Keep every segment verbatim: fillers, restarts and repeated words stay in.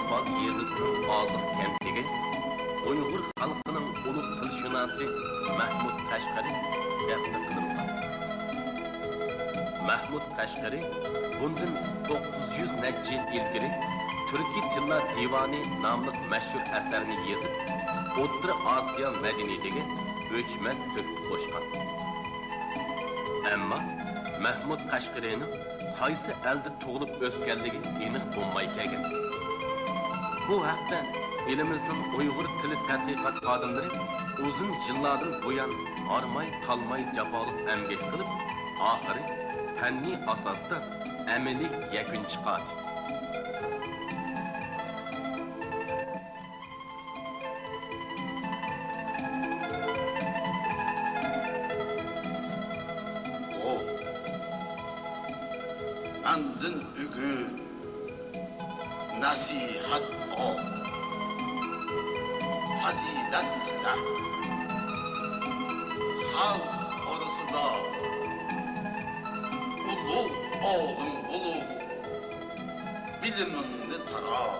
ئىقبال يېزىسىنىڭ ئازىق كەنتىگە ئۇيغۇر خەلقىنىڭ ئۇلۇغ تىلشۇناسى مەھمۇد قەشقىرى دەپنە قىلىنغان. مەھمۇد قەشقىرى بۇندىن توققۇز يۈز نەچچە يىل ئىلگىرى تۈركىي تىللار دىۋانى ناملىق مەشھۇر ئەسەرنى يېزىپ، ئوتتۇرا ئاسىيا مەدەنىيىتىگە ئۆچمەس تۆھپە قوشقان. ئەمما مەھمۇد قەشقىرىنىڭ قايسى ئەلدە تۇغۇلۇپ ئۆسكەنلىكى ئېنىق بولماي كەلگەن. بۇ ھەقتە ئېلىمىزنىڭ ئۇيغۇر تىلى تەتقىقات خادىملىرى ئۇزۇن يىللاردىن بۇيان ھارماي-تالماي جاپالىق ئەمگەك قىلىپ، ئاخىرى پەننىي ئاساستا ئەمەلىي يەكۈن چىقاردى. ئۇ مەندىن بۈگۈن نەسىھەت ئال، پەزىلەت تىلە. خەلق ئارىسىدا ئۇلۇغ ئالىم بولۇپ، بىلىمىڭنى تارات.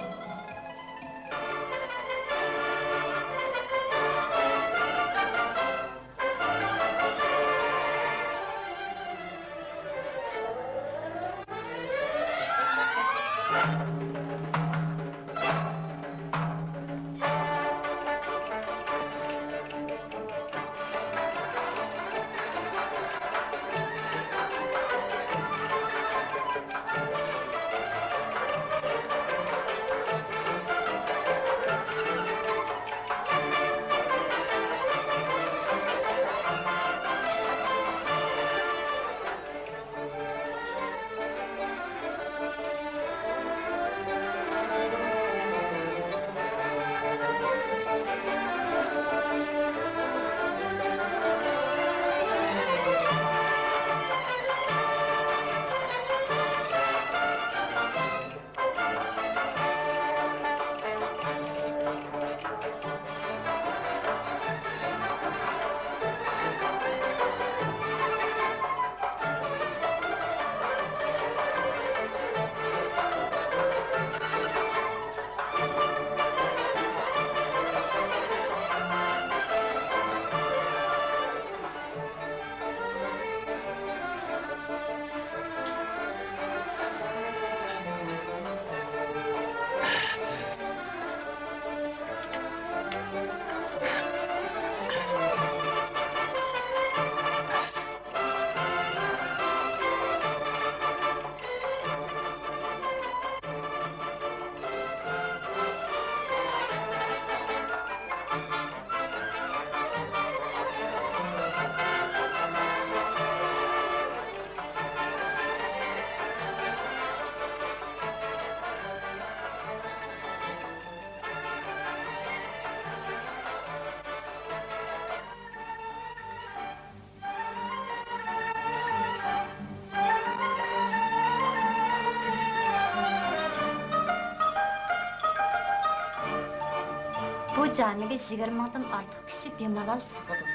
بۇ جامىگە يىگىرمە مىڭدىن ئارتۇق كىشى بىمالال سىغىدۇ.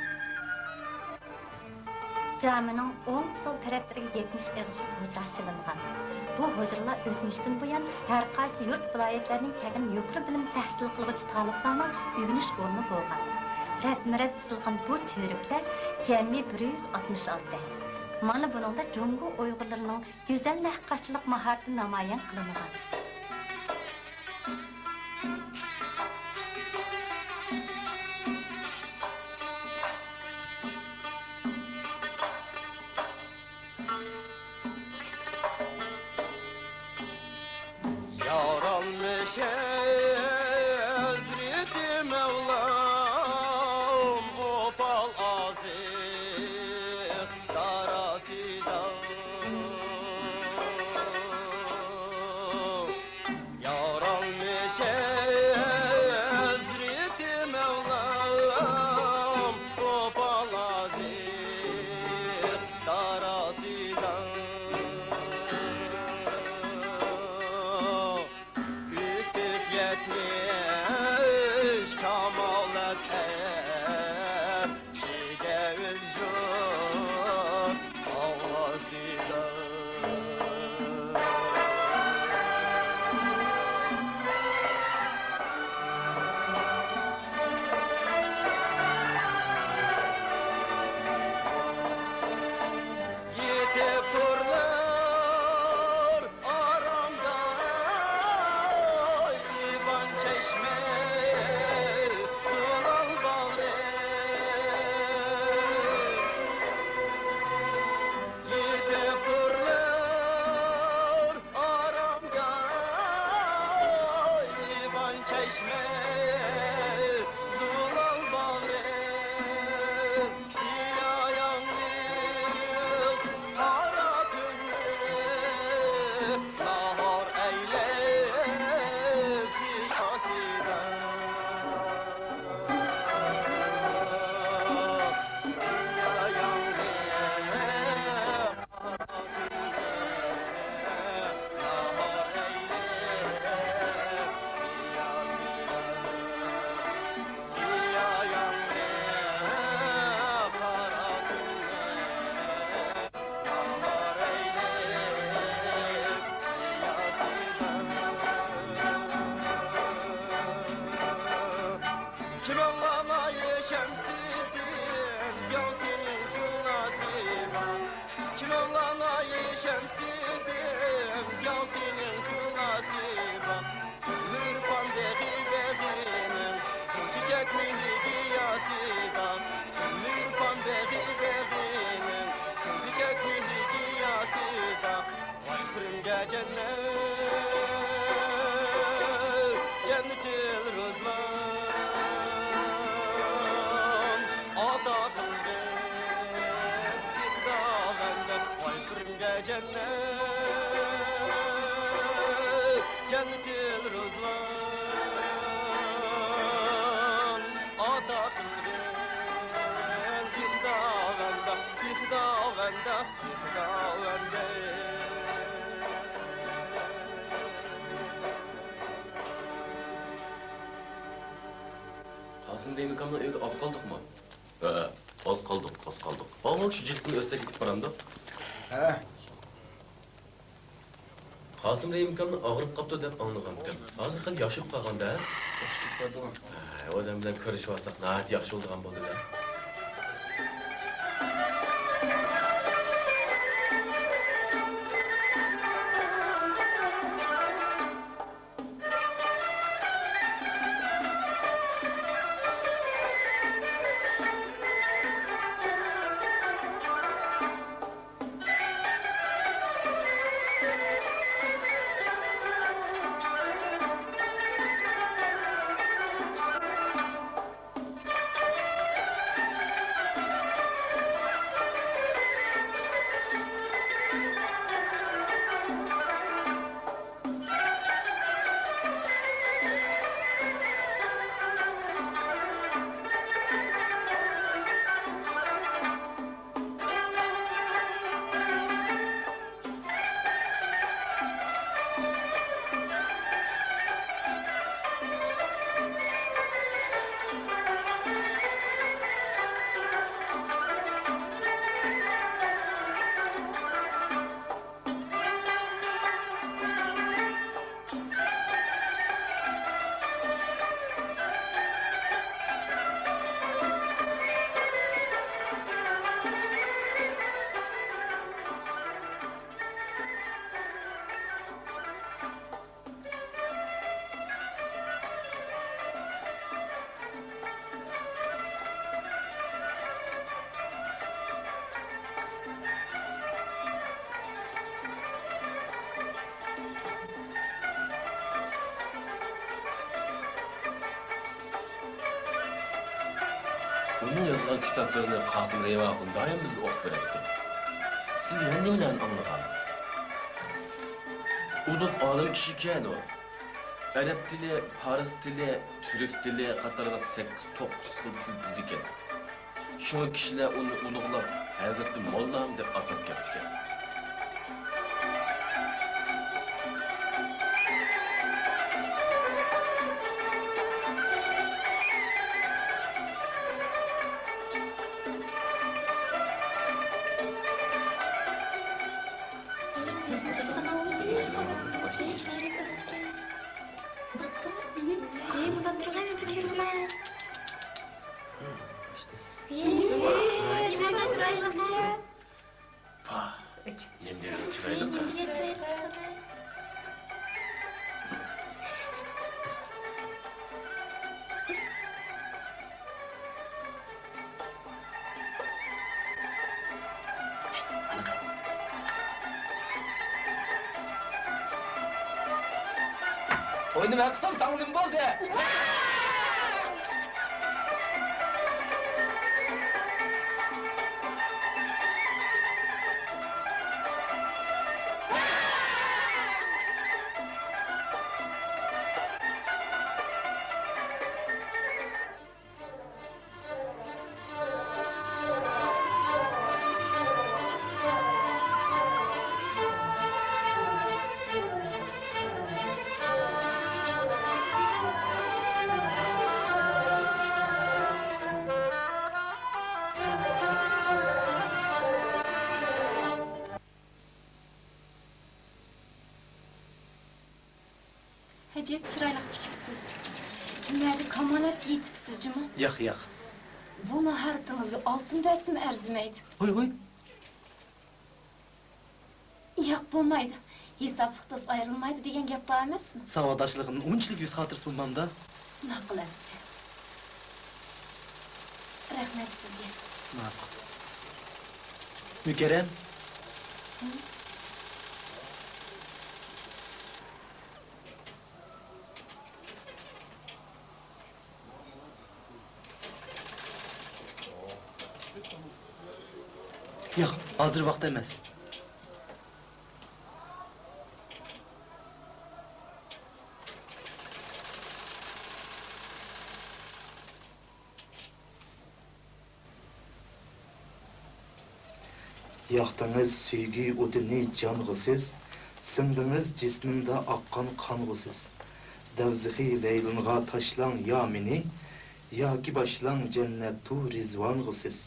جامىنىڭ ئوڭ، سول تەرەپلىرىگە يەتمىش ئېغىزلىق ھۇجرا سېلىنغان. بۇ ھۇجرىلار ئۆتمۈشتىن بۇيان ھەر قايسى يۇرت، ۋىلايەتلەرنىڭ كەلگەن يۇقىرى بىلىم تەھسىل قىلغۇچى تالىپلارنىڭ ئۆگىنىش ئورنى بولغان. رەتمۇرەت تىزىلغان بۇ تۈۋرۈكلەر جەمئىي بىر يۈز ئاتمىش ئالتە. مانا بۇنىڭدا جۇڭگو ئۇيغۇرلىرىنىڭ گۈزەل نەققاشچىلىق ماھارىتى نامايان قىلىنغان. يارالمىش ھەزرىتى مەۋلام، ئوپال ئازىز داراسىدا. جەننەتىل رۇزۋان ئاتا قىلغىن خۇداۋەندە، ۋاي كۆرۈمگە جەننەت، جەننەتىل رۇزۋان ئاتا قىلغىن خۇداۋەندە، خۇداۋەندە. قاسىم دەيمىكامنىڭ ئۆيىگە ئاز قالدۇقمۇ؟ ھە، ئاز قالدۇق، ئاز قالدۇق. ئاۋۇ شۇ جىلىقنى ئۆتسەك يېتىپ بارامدۇق. ھە. قاسىم رەھىمكامنىڭ ئاغرىپ قاپتۇ دەپ ئاڭلىغانتىم. ھازىر خېلى ياخشىلىپ قالغاندا. ياخشىلىپ قالدىغۇ. ھە، ئۇ ئادەم بىلەن كۆرۈشۈۋالساق ناھايىتى ياخشى بولىدىغان بولدى-دە. ئۇنىڭ يازغان كىتابلىرىنى قاسىم رەھىم ئاخۇن دائىم بىزگە ئوقۇپ بېرەتتى. سىز يەنە نېمىلەرنى ئاڭلىغان؟ ئۇلۇغ ئالىم كىشىكەن ئۇ. ئەرەب تىلى، پارس تىلى، تۈرك تىلى قاتارلىق سەككىز، توققۇز خىل تىل بىلىدىكەن. شۇڭا كىشىلەر ئۇنى ئۇلۇغلاپ، ھەزرىتى موللام دەپ ئاتاپ كەپتىكەن. ئەي، مۇنداق تۇرغايمۇ بىر كۆرسىلە. ئەي، نېمە چىرايلىق. پا، نېمە دېگەن چىرايلىق. ئوينىماقچىسەن، ساڭا نېمە بولدى؟ ئەجەب چىرايلىق تىكىپسىز. نەدە كامالەتكە يېتىپسىز جۇمۇ؟ ياق، ياق. بۇ ماھارىتىڭىزگە ئالتۇن بەرسىمۇ ئەرزىمەيدۇ. ھوي، ھوي. ياق، بولمايدۇ. ھېسابلىق داس ئايرىلمايدۇ دېگەن گەپ بار ئەمەسمۇ؟ ساۋاقداشلىقىمنىڭ ئۇنچىلىك يۈز خاتىرىسى بولمامدا. ماقۇل ئەمىسە. رەھمەت سىزگە. ماقۇل. مۇكەررەم. ھە؟ ياق، ھازىر ۋاقتى ئەمەس. ياقتىڭىز سۆيگۈ ئوتىنى جانغا سىز، سىڭدىڭىز جىسمىمدا ئاققان قانغا سىز. دوزىخى ۋەيرانغا تاشلاڭ يا مېنى، ياكى باشلاڭ جەننەتتۇ رىزۋانغا سىز.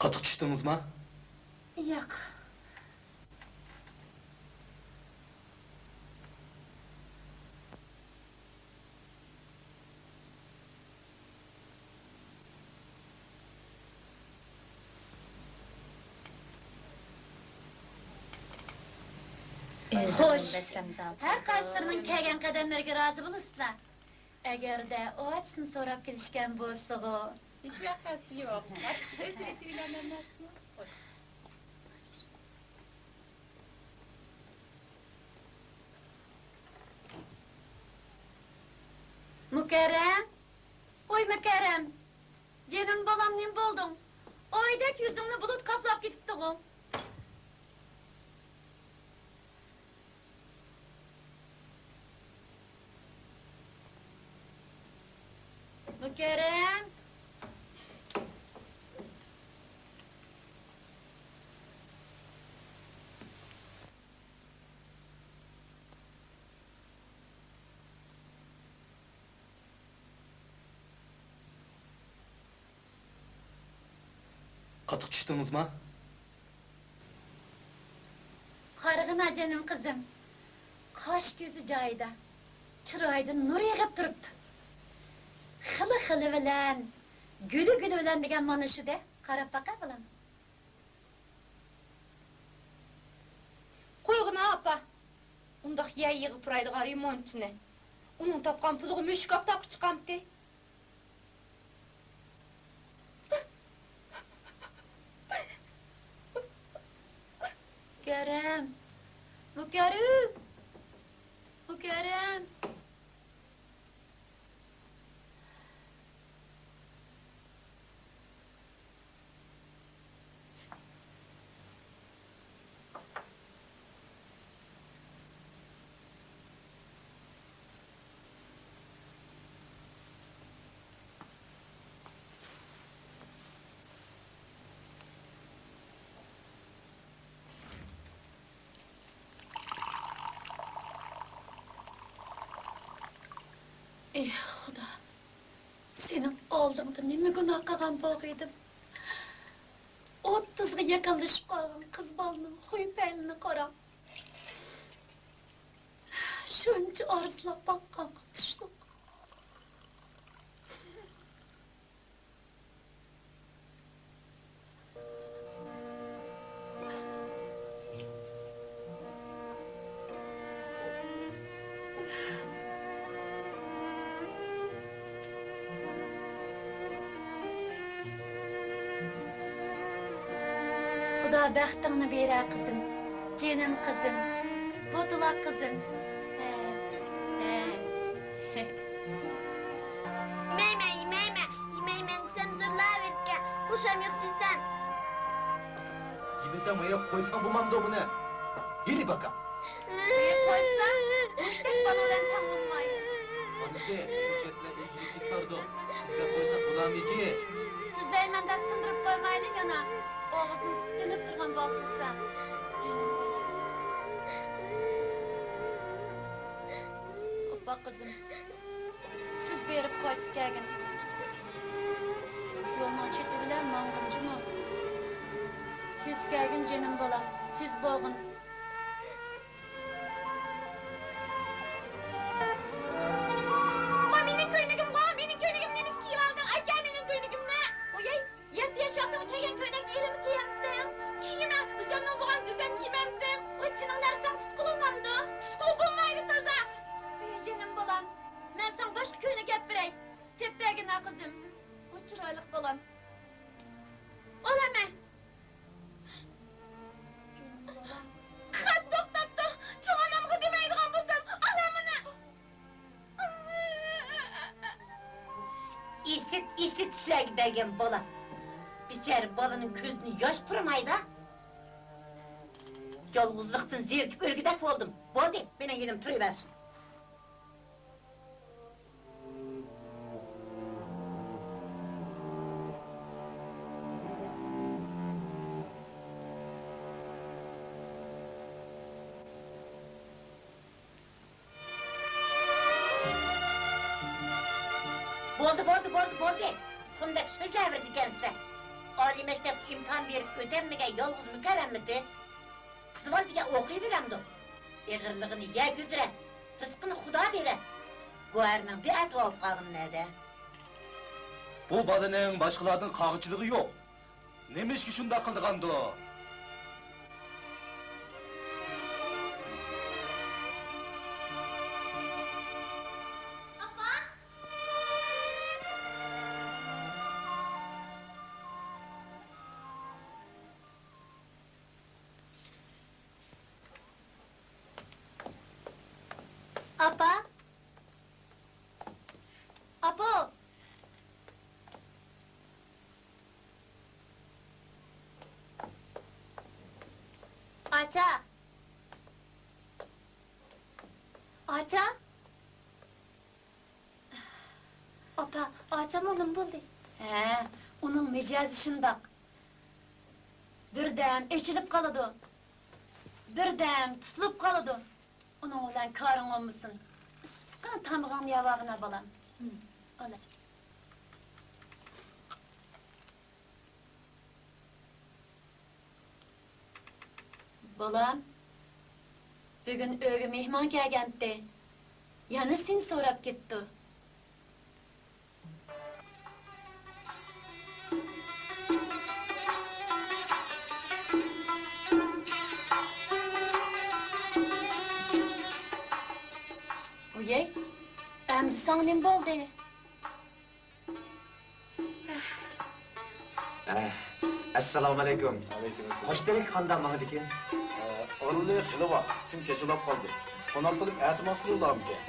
قاتتىق چۈشتىڭىزما؟ ياق. خوش. ھەر قايسىلىرىنىڭ كەلگەن قەدەملىرىگە رازى بولۇسىزلا. ئەگەردە ئۇ ئاچىسىنى سوراپ كېلىشكەن بولسىغۇ. ھېچ ۋەقەسى يوق. ھەر ئىش ئۆز رېتى بىلەن ئەمەسمۇ؟ خوش. مۇكەررەم! ۋاي مۇكەررەم! جېنىم بالام، نېمە بولدۇڭ؟ ئايدەك يۈزۈڭنى بۇلۇت قاپلاپ كېتىپتىغۇ؟ مۇكەررەم! قاتتىق چۈشتىڭىزما؟ قارىغىنا جېنىم قىزىم، قاش كۆزى جايىدا، چىرايىدىن نۇر ئېغىپ تۇرۇپتۇ. خىلى خىلى بىلەن، گۈلى گۈلى بىلەن دېگەن مانا شۇ-دە، قاراپ باقە بالام. قويغىنا ئاپا، ئۇنداق يەر يىغىپ پۇرايدىغان رېمونتچىنى. ئۇنىڭ تاپقان پۇلىغا مۈشۈك ئاپتاپقا چىقامتى. مۇكەررەم! مۇكەررەم! مۇكەررەم! ئېھ، خۇدا، سېنىڭ ئالدىڭدا نېمە گۇناھ قىلغان بولغىيدىم؟ ئوتتۇزغا يېقىنلىشىپ قالغان قىز بالىنىڭ خۇي-پەيلىنى قارا. شۇنچە ئارزۇلاپ باققانغا تۇشلۇق. خۇدا بەختىڭنى بېرە، قىزىم. جېنىم قىزىم. بوتۇلاق قىزىم. ھە، ھە. يېمەيمەن، يېمەيمەن، يېمەيمەن دېسەم زورلاۋېرىدىكەن. بوشام يوق دېسەم. يېمىسەڭ ۋايا قويساڭ بولمامدۇ بۇنى؟ يېلى باكا. قويسا، مۇشتەك بالا بىلەن تەڭ بولمايدۇ. ئانىسى، بۇ چەتلەر ئىگىلىكلىك بارىدۇ. سۆزلەپ قويسا بولامىكى؟ سۆزلەيمەن دەپ سۇندۇرۇپ قويمايلى يەنە. ئاغزىنى سۈت تېمىپ تۇرغان بالا تۇرسا. ئاپا قىزىم، سىز بېرىپ قايتىپ كەلگىن. يولنىڭ چېتى بىلەن ماڭغىن جۇمۇ. تېز كەلگىن جېنىم بالام، تېز بولغىن. ۋاي، مېنىڭ كۆينىكىمغۇ، مېنىڭ كۆينىكىمنى نېمىشقا كىيىۋالدىڭ، ئاكا، مېنىڭ كۆينىكىمنى؟ ۋوي، يەتتە ياش ۋاقتىڭدا كىيگەن كۆينەكنى ھېلىمۇ كىيەمتىڭ؟ كىيمە، ئۆزۈمنىڭ بولغان ئۆزۈم كىيمەمتىم؟ ۋوي، سېنىڭ نەرسەڭ تۇتقىلى بولمامدۇ؟ تۇتقىلى بولمايدۇ تازا. ئەي، جېنىم بالام، مەن ساڭا باشقا كۆينەك ئەپ بېرەي. سېپ بەرگىن ھە قىزىم. ۋوي، چىرايلىق بالام. ئالامەن. خەپ توختاپتۇ. چوڭ ئانامغا دېمەيدىغان بولسام، ئالامىنى. ئىسىت، ئىسىت چۈشلەرگە بەرگەن بالا. بىچارە بالىنىڭ كۆزىدىن ياش قۇرۇمايدۇ. يالغۇزلۇقتىن زېرىكىپ ئۆلگۈدەك بولدۇم. بولدى، مېنىڭ يېنىمدا تۇرۇۋەرسۇن. بولدى، بولدى، بولدى، بولدى! تۇندەك سۆزلەۋېرىدىكەنسىلەر. ئالىي مەكتەپكە ئىمتىھان بېرىپ ئۆتەلمىگەن يالغۇز مۇكەررەممىتى؟ قىز بالا دېگەن ئوقۇيۋېرەمدۇ؟ ئېغىرلىقىنى يەر كۆتۈرە، رىزقىنى خۇدا بېرە. گوھەرنىڭ بىئەتىۋارى بولۇپ قالغىنى نەدە؟ بۇ بالىنىڭ باشقىلاردىن قاغىچىلىقى يوق. نېمىشقا شۇنداق قىلىدىغاندۇ؟ ئاپا! ئاپا! ئاپا! ئاچا! ئاچا! ئاپا، ئاچاممۇ نېمە بولدى؟ ھە، ئۇنىڭ مىجەزى شۇنداق. بىردەم ئېچىلىپ قالىدۇ، بىردەم تۇتۇلۇپ قالىدۇ. ئۇنىڭ بىلەن كارىڭ بولمىسۇن. ئىسسىققىنا تامىقىڭنى يەۋالغىنا، بالام. ھىم، ئالا. بالام، بۈگۈن ئۆيگە مېھمان كەلگەنتى. يەنە سېنى سوراپ كېتىپتۇ. ۋوي، ئەمدى ساڭا نېمە بولدى؟ ئەسسالامۇئەلەيكۇم. ۋەئەلەيكۇم ئەسسالام. قوشتەرەك قانداق ماڭىدىكىن؟ ئورۇنلىرى خېلى بار. كۈن كەچ بولاپ قالدى. قوناق قىلىپ ئەتە ماڭسىلا بولامىكەن؟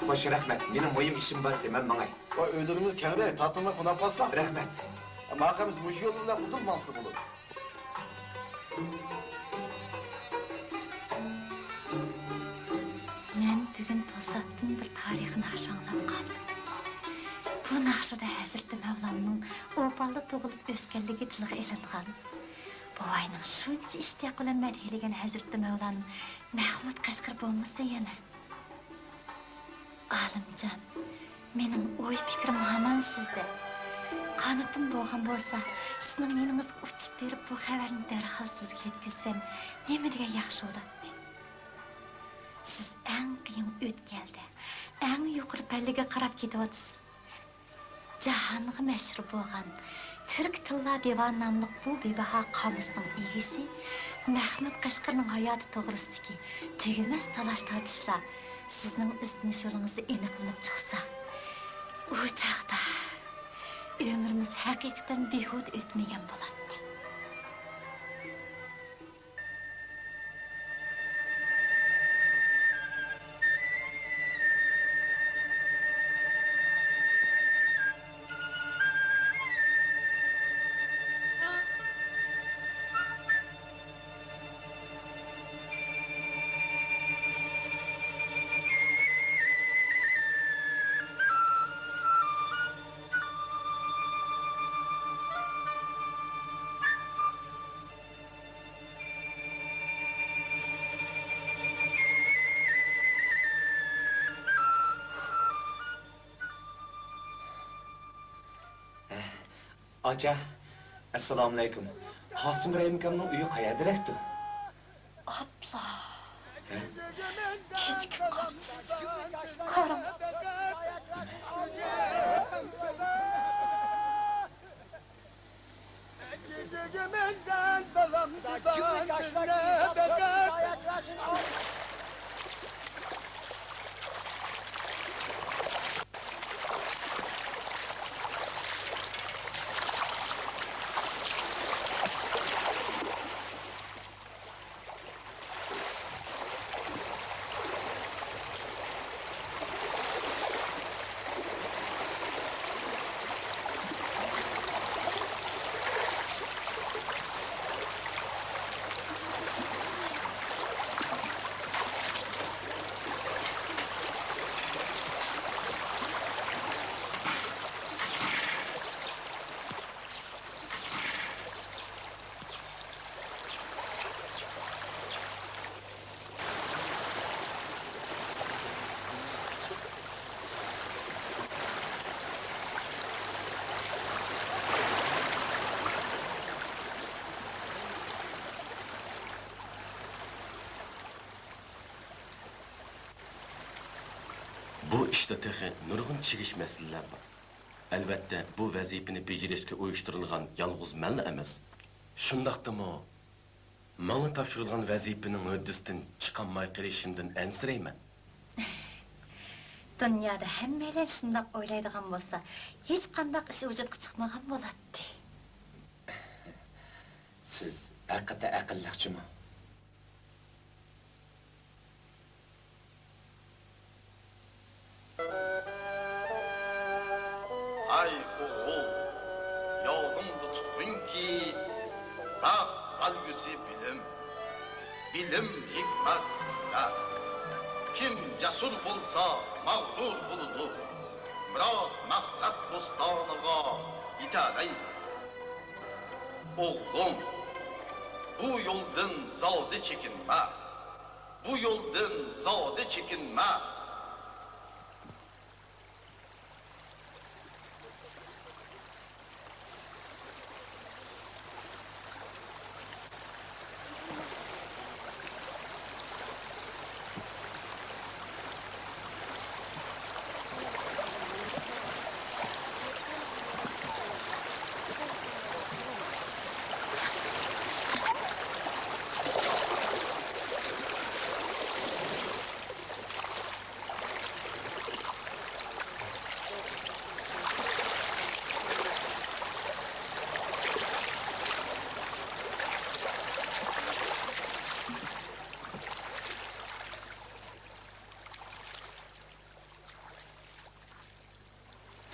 خوش، رەھمەت. مېنىڭ مۇھىم ئىشىم بار ئىدى، مەن ماڭاي. ۋاي، ئۆيلىرىمىز كەڭرەك، تارتىنماي قوناپ قالسىلا. رەھمەت. ماقۇل، مۇشۇ يول بىلەن ئۇدۇل ماڭسىلا بولىدۇ. مەن بۈگۈن توساتتىن بىر تارىخىي ناخشا ئاڭلاپ قالدىم. بۇ ناخشىدا ھەزرىتى مەۋلاننىڭ ئوپالدا تۇغۇلۇپ ئۆسكەنلىكى تىلغا ئېلىنغان. بوۋاينىڭ شۇنچە ئىشتىياق بىلەن مەدھىيلىگەن ھەزرىتى مەۋلان مەھمۇد قەشقەر بولمىسا يەنە. ئالىمجان، مېنىڭ ئوي-پىكرىم ھامان سىزدە. قانىتىم بولغان بولسا، سىزنىڭ يېنىڭىزغا ئۇچۇپ بېرىپ، بۇ خەۋەرنى دەرھال سىزگە يەتكۈزسەم، نېمە دېگەن ياخشى بولاتتى. سىز ئەڭ قىيىن ئۆتكەلدە، ئەڭ يۇقىرى پەللىگە قاراپ كېتىۋاتىسىز. جاھانغا مەشھۇر بولغان تۈرك تىللار دىۋانى ناملىق بۇ بىباھا قامۇسنىڭ ئىگىسى مەھمۇد قەشقەرنىڭ ھاياتى توغرىسىدىكى تۈگىمەس تالاش-تارتىشلار سىزنىڭ ئىزدىنىش يولىڭىزدا ئېنىقلىنىپ چىقسا، ئۇ چاغدا ئۆمرىمىز ھەقىقەتەن بىھۇدە ئۆتمىگەن بولاتتى. ئاچا، ئەسسالامۇئەلەيكۇم. قاسىم رەھىمكامنىڭ ئۆيى قەيەردىرەكتۇ؟ ئاپلا. ھە؟ كېچىكىپ قاپسىز. قاراڭ. بۇ ئىشتا تېخى نۇرغۇن چىگىش مەسىلىلەر بار. ئەلۋەتتە، بۇ ۋەزىپىنى بېجىرىشكە ئۇيۇشتۇرۇلغان يالغۇز مەنلا ئەمەس. شۇنداقتىمۇ، ماڭا تاپشۇرۇلغان ۋەزىپىنىڭ ھۆددىسىدىن چىقالماي قېلىشىمدىن ئەنسىرەيمەن. دۇنيادا ھەممەيلەن شۇنداق ئويلايدىغان بولسا، ھېچقانداق ئىش ۋۇجۇدقا چىقمىغان بولاتتى. سىز ھەقىقەتەن ئەقىللىق جۇمۇ. ئەي ئوغۇل، يادىڭدا تۇتقىنكى، بەخت بەلگىسى بىلىم. بىلىم، ھېكمەت، ئىزلە. كىم جەسۇر بولسا، مەغرۇر بولىدۇ. مۇراد، مەقسەت بوستانىغا يېتەلەيدۇ. ئوغلۇم، بۇ يولدىن زادى چېكىنمە. بۇ يولدىن زادى چېكىنمە.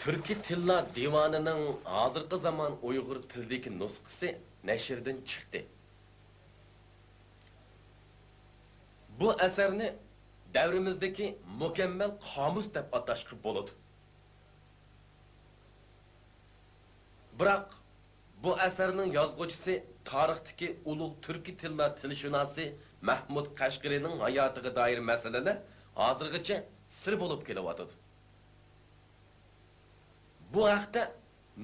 تۈركىي تىللار دىۋانىنىڭ ھازىرقى زامان ئۇيغۇر تىلىدىكى نۇسخىسى نەشردىن چىقتى. بۇ ئەسەرنى دەۋرىمىزدىكى مۇكەممەل قامۇس دەپ ئاتاشقا بولىدۇ. بىراق، بۇ ئەسەرنىڭ يازغۇچىسى تارىختىكى ئۇلۇغ تۈركىي تىللار تىلشۇناسى مەھمۇد قەشقىرىنىڭ ھاياتىغا دائىر مەسىلىلەر ھازىرغىچە سىر بولۇپ كېلىۋاتىدۇ. بۇ ھەقتە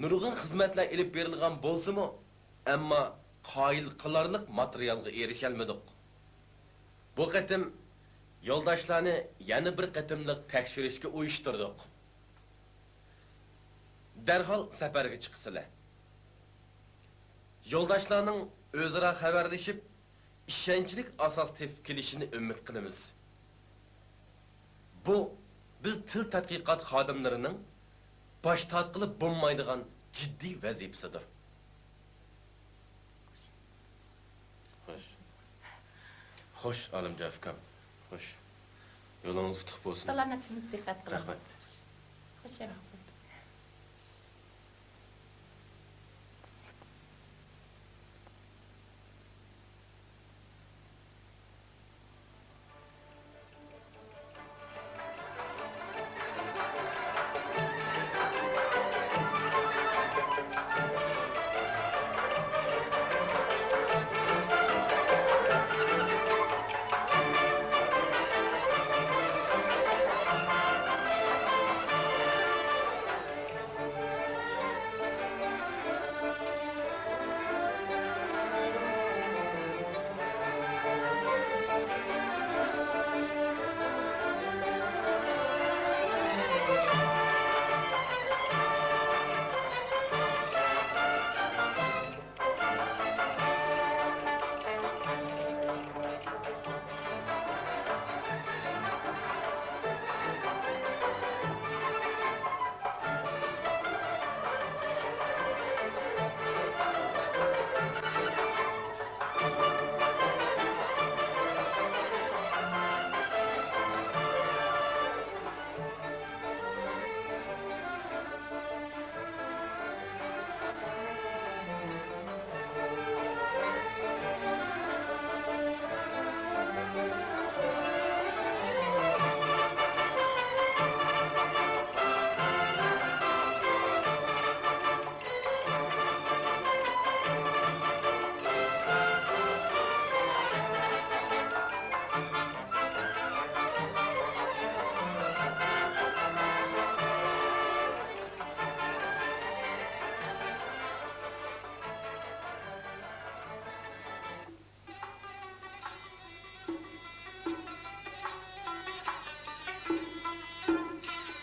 نۇرغۇن خىزمەتلەر ئېلىپ بېرىلغان بولسىمۇ، ئەمما قايىل قىلارلىق ماتېرىيالغا ئېرىشەلمىدۇق. بۇ قېتىم يولداشلارنى يەنە بىر قېتىملىق تەكشۈرۈشكە ئۇيۇشتۇردۇق. دەرھال سەپەرگە چىقىسىلەر. يولداشلارنىڭ ئۆزئارا خەۋەرلىشىپ، ئىشەنچلىك ئاساس تېپىپ كېلىشىنى ئۈمىد قىلىمىز. بۇ بىز تىل تەتقىقات خادىملىرىنىڭ باش تارتقىلى بولمايدىغان جىددىي ۋەزىپىسىدۇر. خوش. خوش، ئالىمجان ئۇكام. خوش. يولىڭىز ئۇتۇق بولسۇن. سالامەتلىكىڭىزگە دىققەت قىلىڭ. رەھمەت. خوش ياراڭ.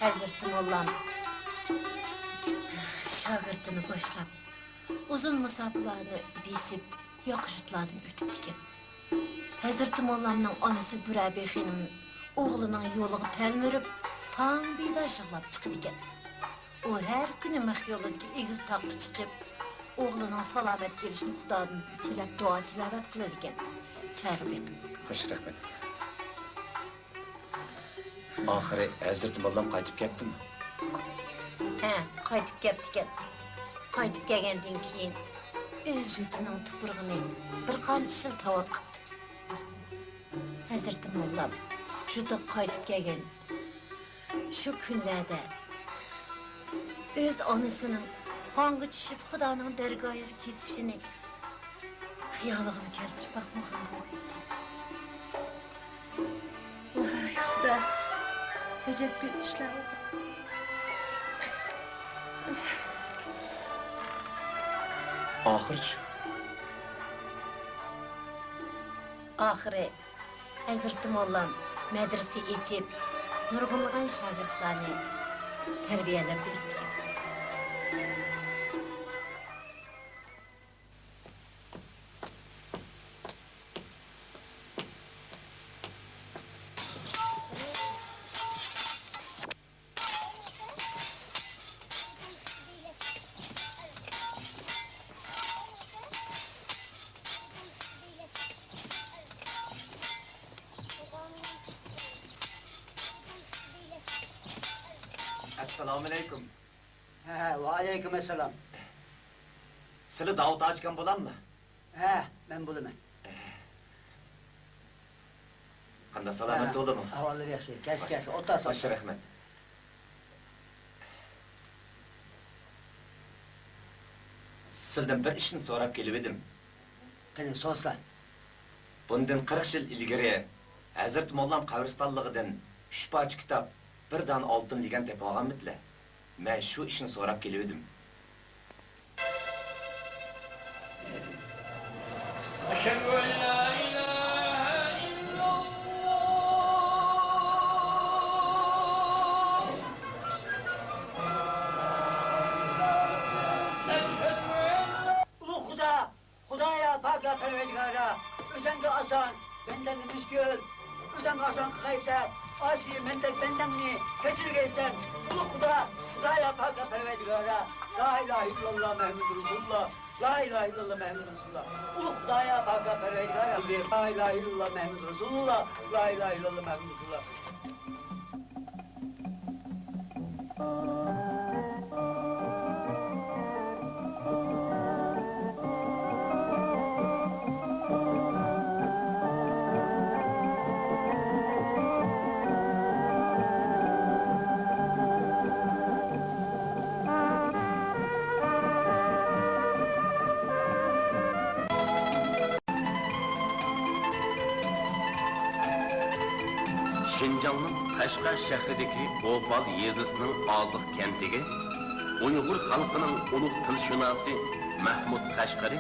ھەزرىتى موللام شاگىرتىنى باشلاپ، ئۇزۇن مۇساپىلارنى بېسىپ، ياقا يۇرتلاردىن ئۆتۈپتىكەن. ھەزرىتى موللامنىڭ ئانىسى بۈرەبى خېنىم ئوغلىنىڭ يولىغا تەلمۈرۈپ، تاڭ بىدار يىغلاپ چىقىدىكەن. ئۇ ھەر كۈنى مىخ يولىدىكى ئېگىز تاغقا چىقىپ، ئوغلىنىڭ سالامەت كېلىشىنى خۇدادىن تىلەپ، دۇئا-تىلاۋەت قىلىدىكەن. چايغا بېقىڭ. خوش، رەھمەت. ئاخىرى ھەزرىتى موللام قايتىپ كەپتىمۇ؟ ھە، قايتىپ كەپتىكەن. قايتىپ كەلگەندىن كېيىن ئۆز يۇرتىنىڭ تۇپرىقىنى بىر قانچە يىل تاۋاپ قىپتۇ. ھەزرىتى موللام يۇرتىغا قايتىپ كەلگەن شۇ كۈنلەردە ئۆز ئانىسىنىڭ ھاڭغا چۈشۈپ خۇدانىڭ دەرگاھىغا كېتىشىنى خىيالىغىمۇ كەلتۈرۈپ باقمىغان بولاتتى. ۋاي خۇدا، ئەجەب گۆر ئىشلار بولدى. ئاخىرچۇ؟ ئاخىرى ھەزرىتى موللام مەدرىسە ئېچىپ، نۇرغۇنلىغان شاگىرتلارنى تەربىيەلەپ بېرىپتىكەن. ئەسسالامۇئەلەيكۇم. ھە، ۋەئەلەيكۇم ئەسسالام. سىلى داۋۇت ھاجىكام بولاملا؟ ھە، مەن بولىمەن. قانداق، سالامەت ھە، تۇردىمۇ؟ ئەھۋاللىرى ياخشى. كەلسە، خوش. كەلسە، ئولتۇرسا. خوش، رەھمەت. سىلدىن بىر ئىشنى سوراپ كېلىۋىدىم. قېنى، سورىسا. بۇندىن قىرىق يىل ئىلگىرى ھەزرىتى موللام قەبرىستانلىقىدىن ئۈچ پارچە كىتاب، بىر دانە ئالتۇن لېگەن تېپىۋالغانمىدىلە؟ مەن شۇ ئىشنى سوراپ كېلىۋىدىم. أشهد أن لا إله إلا الله. ئۇلۇغ خۇدا! خۇدايا، پاكا پەرۋەردىگارا، ئۆزەڭگە ئاسان، بەندەڭگە مۈشكۈل. ئۆزەڭگە ئاسان قىلغايسەن، ئاسىي مەندەك بەندەڭنى كەچۈرگەيسەن. ئۇلۇغ خۇدا، خۇدايا، پاكا پەرۋەردىگارا، لا ئىلاھە ئىللاللا مۇھەممەدۇر رەسۇلۇللا، لا ئىلاھە ئىللاللا مۇھەممەدۇر رەسۇلۇللا. ئۇلۇغ خۇدايا، پاكا پەرۋەردىگارا، لا ئىلاھە ئىللاللا مۇھەممەدۇر رەسۇلۇللا، لا ئىلاھە ئىللاللا مۇھەممەدۇر رەسۇلۇللا. شىنجاڭنىڭ قەشقەر شەھىرىدىكى ئوپال يېزىسىنىڭ ئازىق كەنتىگە ئۇيغۇر خەلقىنىڭ ئۇلۇغ تىلشۇناسى مەھمۇد قەشقىرى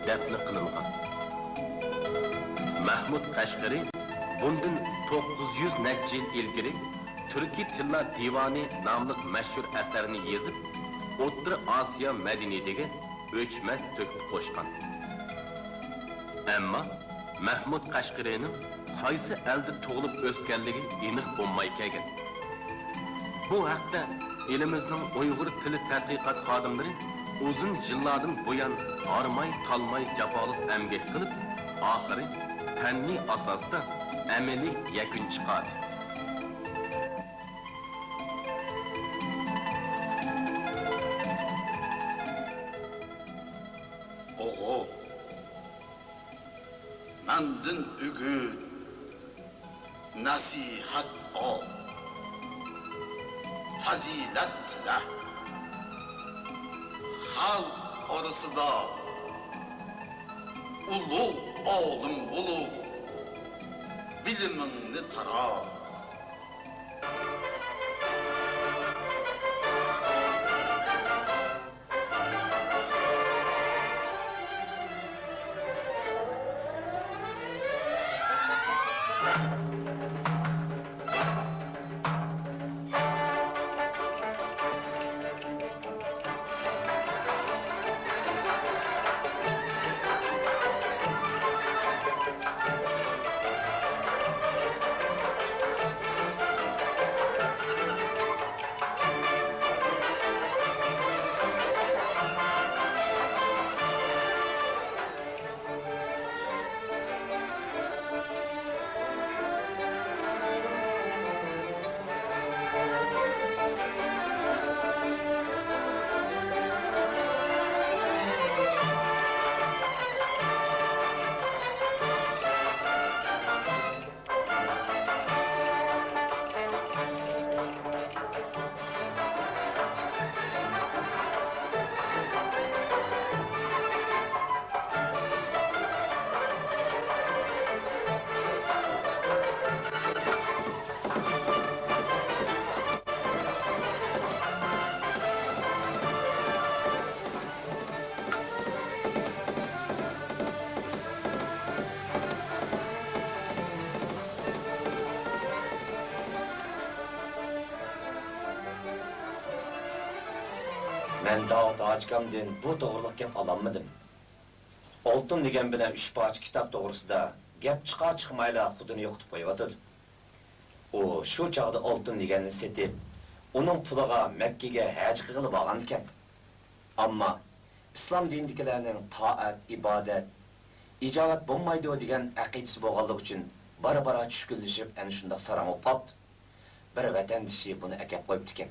دەپنە قىلىنغان. مەھمۇد قەشقىرى بۇندىن توققۇز يۈز نەچچە يىل ئىلگىرى تۈركىي تىللار دىۋانى ناملىق مەشھۇر ئەسەرنى يېزىپ، ئوتتۇرا ئاسىيا مەدەنىيىتىگە ئۆچمەس تۆھپە قوشقان. ئەمما مەھمۇد قەشقىرىنىڭ قايسى ئەلدە تۇغۇلۇپ ئۆسكەنلىكى ئېنىق بولماي كەلگەن. بۇ ھەقتە ئېلىمىزنىڭ ئۇيغۇر تىلى تەتقىقات خادىملىرى ئۇزۇن يىللاردىن بۇيان ھارماي-تالماي جاپالىق ئەمگەك قىلىپ، ئاخىرى پەننىي ئاساستا ئەمەلىي يەكۈن چىقاردى. ئوغۇل، مەندىن ئۈگۈت، نەسىھەت ئال. پەزىلەت تىلە. خەلق ئارىسىدا ئۇلۇغ ئالىم بولۇپ، بىلىمىڭنى تارات. مەن داۋۇت ھاجىكامدىن بۇ توغرىلىق گەپ ئالالمىدىم. ئالتۇن دېگەن بىلەن ئۈچ پارچە كىتاب توغرىسىدا گەپ چىقار-چىقمايلا خۇدىنى يوقىتىپ قويۇۋاتىدۇ. ئۇ شۇ چاغدا ئالتۇن دېگەننى سېتىپ، ئۇنىڭ پۇلىغا مەككىگە ھەج قىلغىلى بارغانىكەن. ئەمما ئىسلام دىنىدىكىلەرنىڭ تائەت، ئىبادەت، ئىجابەت بولمايدۇ دېگەن ئەقىدىسى بولغانلىقى ئۈچۈن بارا-بارا چۈشكۈنلىشىپ، ئەنە شۇنداق ساراڭ بولۇپ قاپتۇ. بىر ۋەتەندىشى بۇنى ئەكەپ قويۇپتىكەن.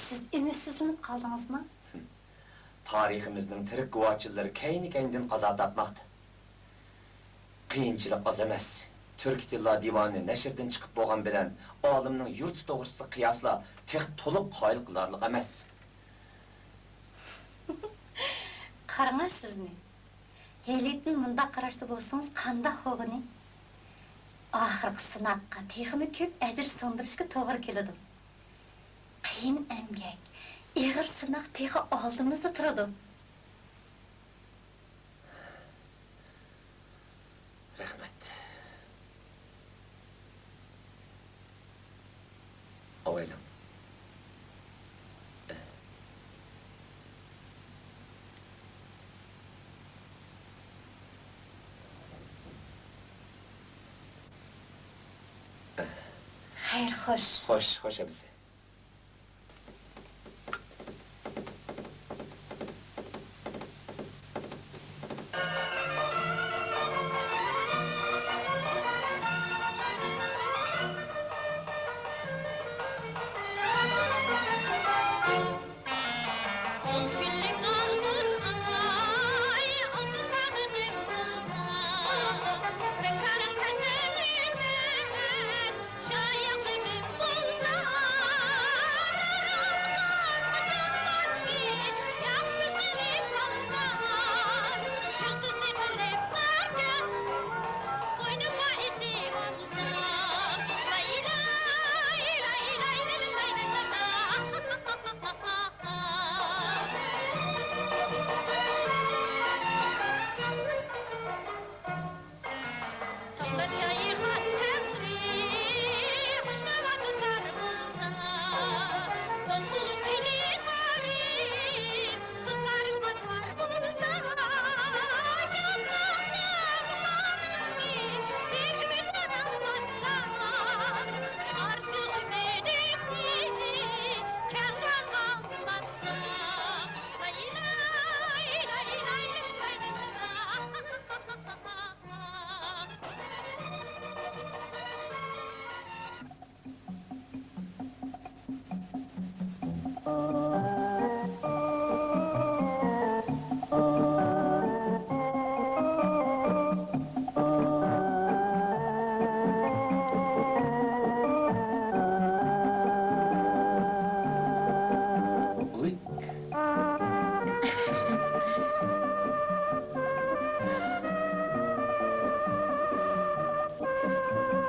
سىز ئۈمىدسىزلىنىپ قالدىڭىزمۇ؟ تارىخىمىزنىڭ تىرىك گۇۋاھچىلىرى كەينى-كەينىدىن قازا تارتماقتا. قىيىنچىلىق ئاز ئەمەس. تۈركىي تىللار دىۋانى نەشردىن چىقىپ بولغان بىلەن ئالىمنىڭ يۇرتى توغرىسىدا قىياسلا تېخى تولۇق قايىل قىلارلىق ئەمەس. قاراڭا سىزنى. ھېلىتىن مۇنداق قاراشتا بولسىڭىز قانداق بولغىنى؟ ئاخىرقى سىناققا تېخىمۇ كۆپ ئەجىر سىڭدۈرۈشكە توغرا كېلىدۇ. قىيىن ئەمگەك، ئېغىر سىناق تېخى ئالدىمىزدا تۇرىدۇ. رەھمەت. ئاۋايلاڭ. خەير، خوش. خوش، خوش ئەمىسە.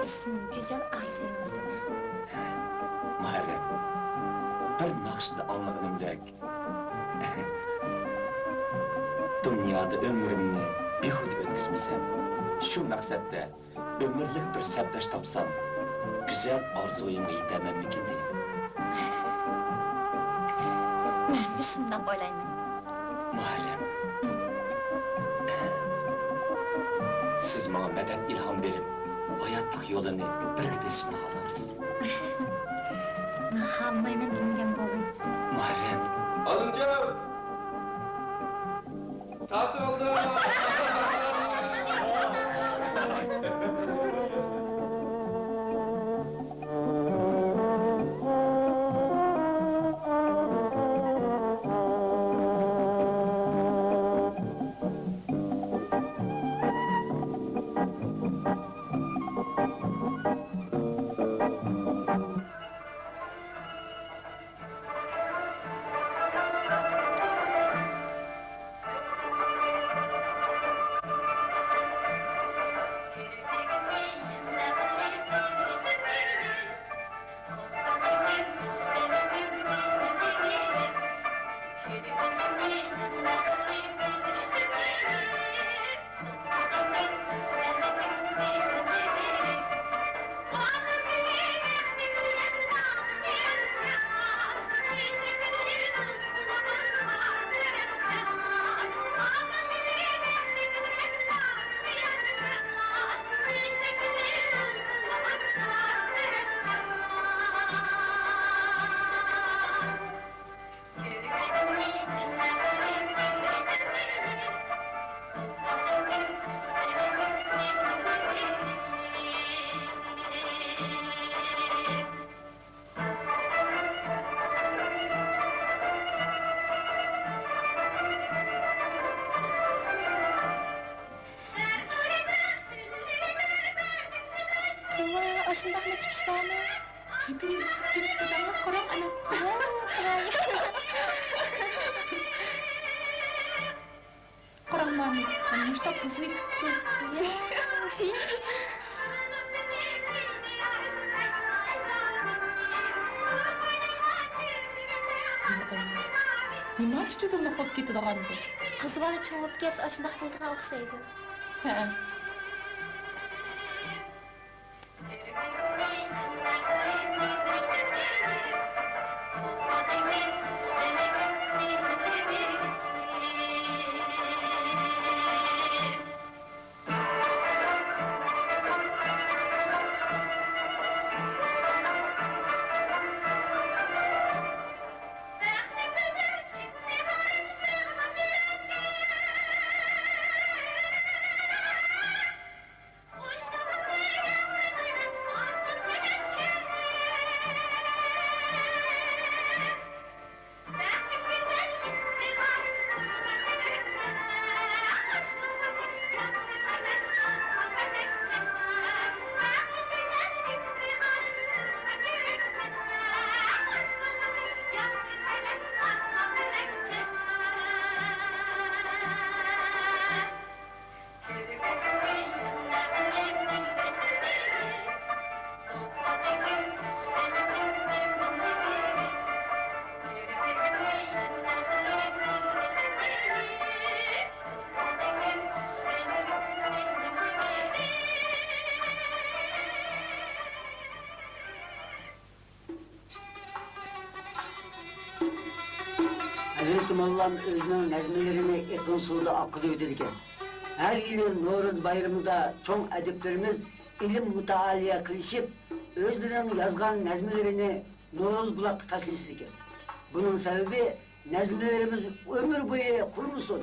سىزنىڭ گۈزەل ئارزۇيىڭىزدىن. مۇھەررەم، بىر ناخشىدا ئاڭلىغىنىمدەك، دۇنيادا ئۆمرۈمنى بىھۇدە ئۆتكۈزمىسەم، شۇ مەقسەتتە ئۆمۈرلۈك بىر سەپداش تاپسام، گۈزەل ئارزۇيۇمغا يېتەرمەنمىكىن دەيمەن. مەنمۇ شۇنداق ئويلايمەن. مۇھەررەم، سىز ماڭا مەدەت، ئىلھام بېرىپ، ھاياتلىق يولىنى بىرگە بېسىشنى خالامسىز؟ مەن خالىمايمەن دېمىگەن بولدۇم. مۇھەررەم. ئالىمجان! تارتىۋالدىم! توۋا، ئاشۇنداقمۇ چىقىش بارمۇ؟ جىپىنى ئۈزۈپ كېتىپتۇ دەڭلار، قاراڭ ئانا. ۋاي، قاراي. قاراڭ مانا، مۇشتاق قىزىۋېتىپتۇ. نېمانچە چۈدۈملۈك بولۇپ كېتىدىغاندۇ؟ قىز بالا چوڭىيىپ كەتسە ئاشۇنداق بولىدىغان ئوخشايدۇ. ھە. ھەزرىتى موللام ئۆزىنىڭ نەزمىلىرىنى ئېقىن سۇدا ئاققۇزۇۋېتىدىكەن. ھەر يىلى نورۇز بايرىمىدا چوڭ ئەدىبلىرىمىز ئىلىم مۇتائالىيە قىلىشىپ، ئۆزلىرىنىڭ يازغان نەزمىلىرىنى نورۇز بۇلاققا تاشلىشىدىكەن. بۇنىڭ سەۋەبى، نەزمىلىرىمىز ئۆمۈر بويى قۇرۇمىسۇن،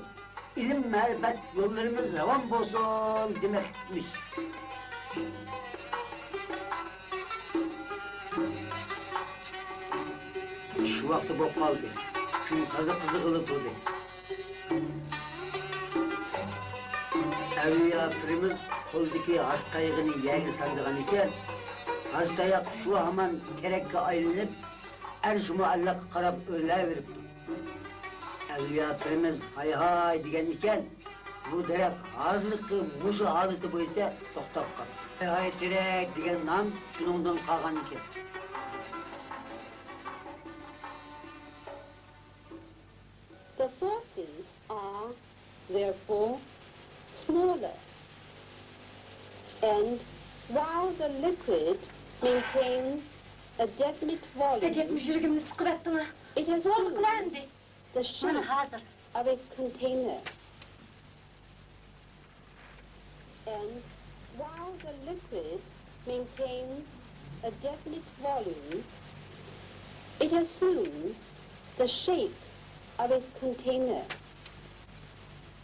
ئىلىم-مەرىپەت يوللىرىمىز راۋان بولسۇن دېمەكلىكمىش. چۈش ۋاقتى بولۇپ قالدى. كۈن تازا قىزىغىلى تۇردى. ئەۋلىيا پىرىمىز قولىدىكى ھاسا تايىقىنى يەرگە ساندىغان ئىكەن. ھاسا تاياق شۇ ھامان تېرەككە ئايلىنىپ، ئەرش مۇئەللەققە قاراپ ئۆرلەۋېرىپتۇ. ئەۋلىيا پىرىمىز ھاي-ھاي دېگەن ئىكەن، بۇ دەرەخ ھازىرقى مۇشۇ ھالىتى بويىچە توختاپ قاپتۇ. ھاي-ھاي تېرەك دېگەن نام شۇنىڭدىن قالغان ئىكەن. The forces are therefore smaller. And while the liquid maintains a definite volume, ئەجەبمۇ يۈرىكىمنى سىقىۋەتتىڭ ھە. It assumes the shape of its container. And while the liquid maintains a definite volume, it assumes the shape of its container.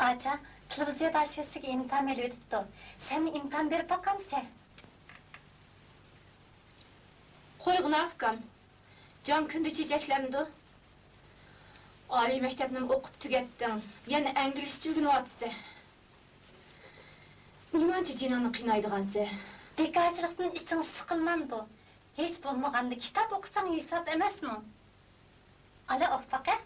ئاچا، تېلېۋىزىيەدە ئاشۇ سىزگە ئىمتىھان بېرىۋېتىپتۇ. سەنمۇ ئىمتىھان بېرىپ باقامسەن؟ قويغىنا ئۇكام. جان كۈندە چېچەكلەمدۇ؟ ئالىي مەكتەپنىمۇ ئوقۇپ تۈگەتتىڭ، يەنە ئەنگلىشچە ئۆگىنىۋاتىسەن. نېمانچە جېنىڭنى قىينايدىغانسەن؟ بىكارچىلىقتىن ئىچىڭ سىقىلمامدۇ؟ ھېچ بولمىغاندا كىتاب ئوقۇساڭ ھېساب ئەمەسمۇ؟ ئالا ئوقۇپ باقە.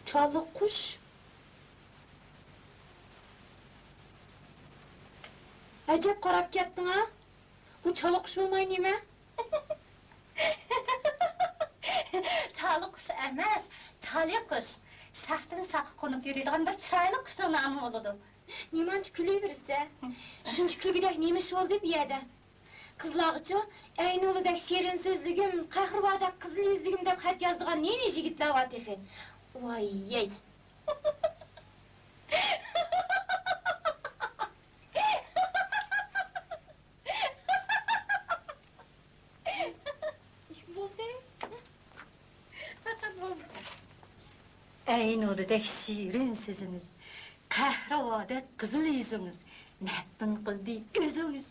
چالا قۇش. ئەجەب قاراپ كەتتىڭ ھە؟ بۇ چالا قۇش بولماي نېمە؟ چالا قۇش ئەمەس، چالى قۇش. شاختىن شاخقا قونۇپ يۈرىدىغان بىر چىرايلىق قۇشنىڭ نامى بولىدۇ. نېمانچە كۈلۈۋېرىسەن؟ شۇنچە كۈلگۈدەك نېمە ئىش بولدى بۇ يەردە؟ قىزلارغىچۇ، ئەينۇلىدەك شېرىن سۆزلۈكۈم، قەھرىۋادەك قىزىل يۈزلۈكۈم دەپ خەت يازىدىغان نى-نى يىگىتلەر بار تېخى. ۋاي-يەي! ئەي نۇردەك شېرىن سۆزىڭىز، قەھرىۋادەك قىزىل يۈزىڭىز، مەپتۇن قىلدى كۆزىڭىز.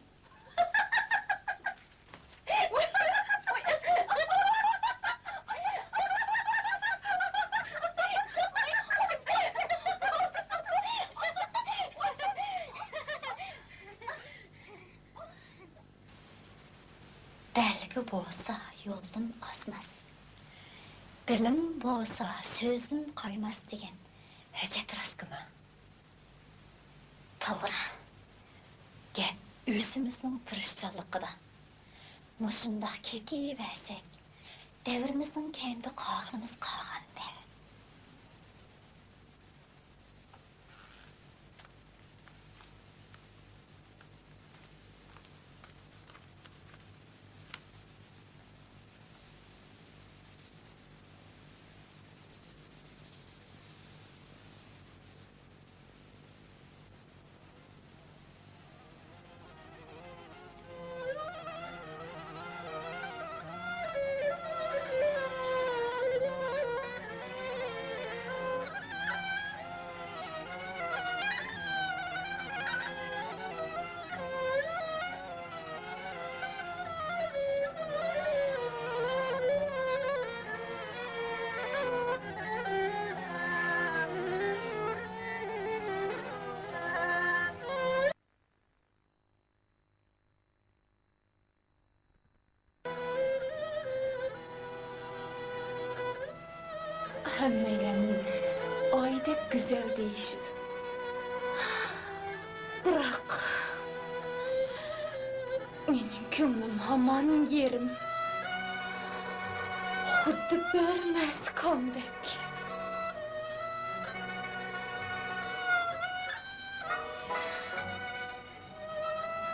بولسا يولدىن ئازماس، بىلىم بولسا سۆزدىن قايماس دېگەن ھۆججەت راستكىما؟ توغرا. گەپ ئۆزىمىزنىڭ تىرىشچانلىقىدا. مۇشۇنداق كېتىۋەرسەك، دەۋرىمىزنىڭ كەينىدە قالغىنىمىز قالغاندەك. ھەممەيلەننىڭ ئايدەك گۈزەل دېيىشىدۇ. بىراق، مېنىڭ كۆڭلۈم ھامان يېرىم. خۇددى بىر نەرسە كامدەك.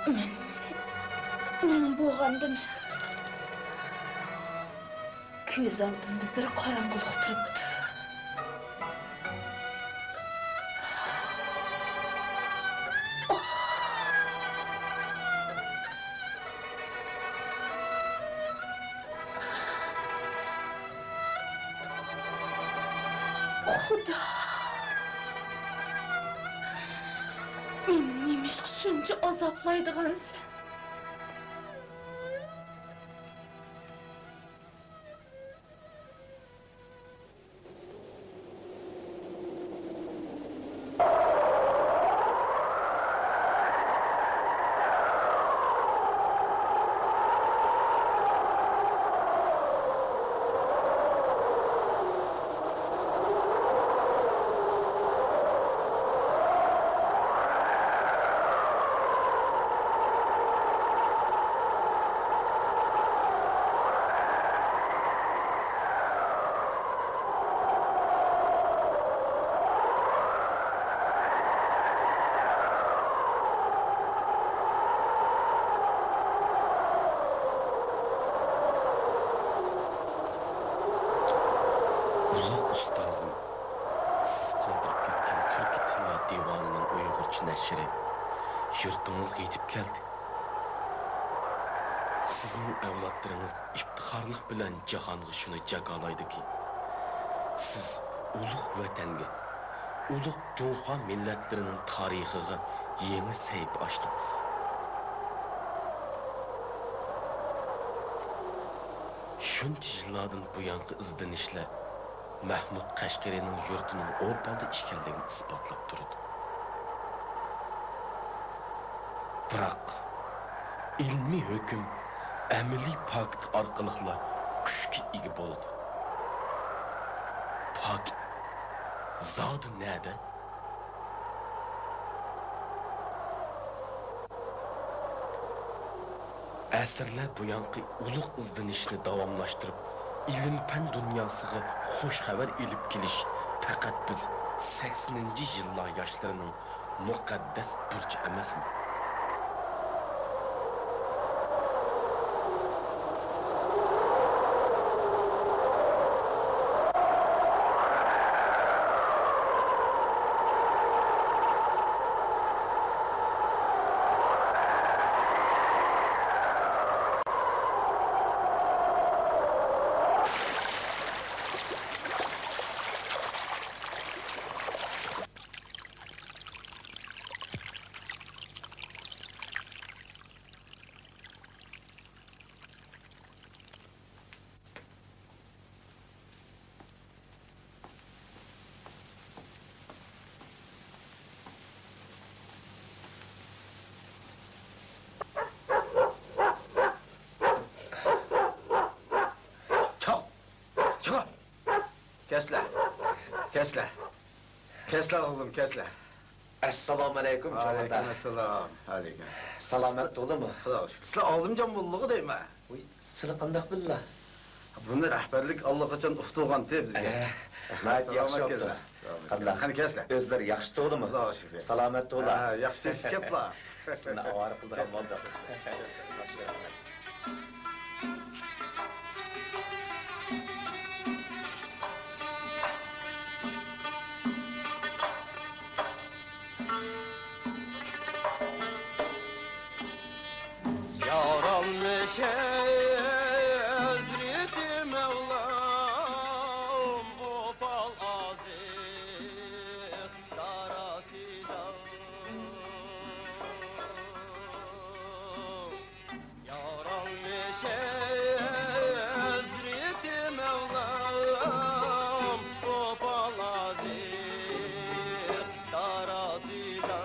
مەن نېمە بولغاندىم؟ كۆز ئالدىمدا بىر قاراڭغۇلۇق تۇرۇپتۇ. خۇدا! مېنى نېمىشقا شۇنچە ئازابلايدىغانسەن؟ ئۇلۇغ ئۇستازىم، سىز قالدۇرۇپ كەتكەن تۈركىي تىللار دىۋانىنىڭ ئۇيغۇرچە نەشرى يۇرتىڭىزغا يېتىپ كەلدى. سىزنىڭ ئەۋلادلىرىڭىز ئىپتىخارلىق بىلەن جاھانغا شۇنى جاكارلايدۇكى، سىز ئۇلۇغ ۋەتەنگە، ئۇلۇغ جۇڭخۇا مىللەتلىرىنىڭ تارىخىغا يېڭى سەھىپە ئاچتىڭىز. شۇنچە يىللاردىن بۇيانقى ئىزدىنىشلەر مەھمۇد قەشقىرىنىڭ يۇرتىنىڭ ئوپالدا ئىكەنلىكىنى ئىسپاتلاپ تۇرىدۇ. بىراق، ئىلمىي ھۆكۈم ئەمەلىي پاكىت ئارقىلىقلا كۈچكە ئىگە بولىدۇ. پاكىت زادى نەدە؟ ئەسىرلەر بۇيانقى ئۇلۇغ ئىزدىنىشنى داۋاملاشتۇرۇپ، ئىلىم-پەن دۇنياسىغا خۇش خەۋەر ئېلىپ كېلىش پەقەت بىز سەكسىنىنچى يىللار ياشلىرىنىڭ مۇقەددەس بۇرچى ئەمەسمۇ؟ كەسلە. كەسلە. كەسلە ئوغلۇم، كەسلە. ئەسسالامۇئەلەيكۇم، چوڭ ئاتا. ۋەئەلەيكۇم ئەسسالام. ۋەئەلەيكۇم ئەسسالام. سالامەت تولىمۇ؟ خۇدا شۈكۈر. سىلەر ئالىمجان موللىغۇ دەيمەن. ۋۇي، سىلى قانداق بىللا؟ بۇنى رەھبەرلىك ئاللىقاچان ئۇقتۇرغانتى بىزگە. ئە، ناھايىتى ياخشى بوپتۇ. سالامەت كېلىڭ. سالامەت قانداق؟ كېلىڭ. قېنى كەسلە. ئۆزلىرى ياخشى تۇغدىمۇ؟ خۇدا شۈكۈر. سالامەت تۇغلا. ھە، ياخشى تېپىپ كەپلا. سىلىنى ئاۋارە قىلدۇرغان بولدۇق. يارالمىش ھەزرىتى مەۋلام، ئوپال ئازىز داراسىدا. يارالمىش ھەزرىتى مەۋلام، ئوپال ئازىز داراسىدا.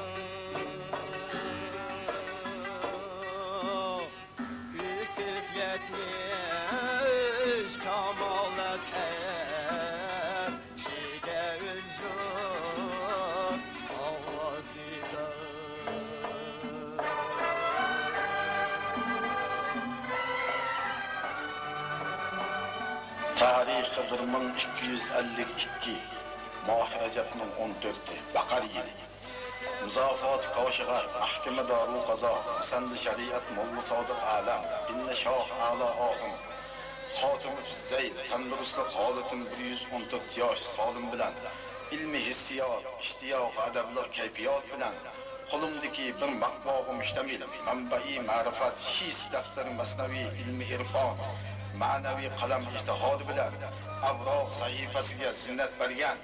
ئۆسۈپ يەتمىش كامالەت ئەرشىگە ئۈزۈپ ئاۋازىدا. تارىخى بىر مىڭ ئىككى يۈز ئەللىك ئىككى، ماھى رەجەبنىڭ ئون تۆتى، بەقەر يىلى. مۇزاپاتى كاشىغەر، مەھكىمە دارۇل قازا، مۇسەننى شەرىئەت موللا سادىق ئالەم، ئىننە شاھ ئەلا ئاخۇن، خاتىمە فىززەيل، تەندۇرۇستلۇق ھالىتىم بىر يۈز ئون تۆت ياش سالىم بىلەن، ئىلمىي ھېسسىيات، ئىشتىياق، ئەدەپلىك كەيپىيات بىلەن، قولۇمدىكى بىر مەتبۇئاتقا مۇشتەمىل مەنبەئى مەرىپەت، شىس دەپتەر مەسنەۋى ئىلمىي ئىرفان، مەنىۋى قەلەم ئىجتىھادى بىلەن ئەۋراق سەھىپەسىگە زىننەت بەرگەن،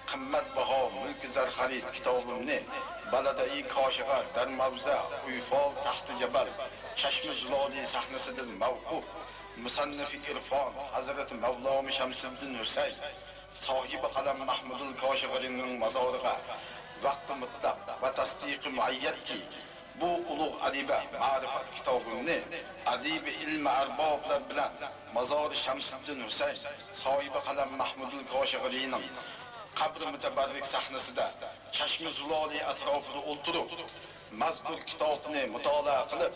قىممەتباھا مۈلكى زەرخەرىت كىتابىمنى بالادەئىي كاشىغەر، دەرمەۋزە، ئۇيفال، تەختىجەبەل، چەشمە زۇلالى سەھنىسىدىن مەۋقۇپ، مۇسەننىفى ئىرفان ھەزرىتى مەۋلامى شەمسىددىن ھۈسەيىن، ساھىبى قەلەم مەھمۇدۇل كاشىغەرىنىڭ مازارىغا ۋەقفى مۇتلەق ۋە تەستىقى مۇئەييەتكى، بۇ ئۇلۇغ ئەدىبە مەرىپەت كىتابىمنى ئەدىبى ئىلمى ئەربابلار بىلەن مازارى شەمسىددىن ھۈسەيىن، ساھىبى قەلەم مەھمۇدۇل كاشىغىرىنىڭ قەبرى مۇتەبەررىك سەھنىسىدە چەشمە زۇلالى ئەتراپىدا ئولتۇرۇپ، مەزكۇر كىتابنى مۇتالىئە قىلىپ،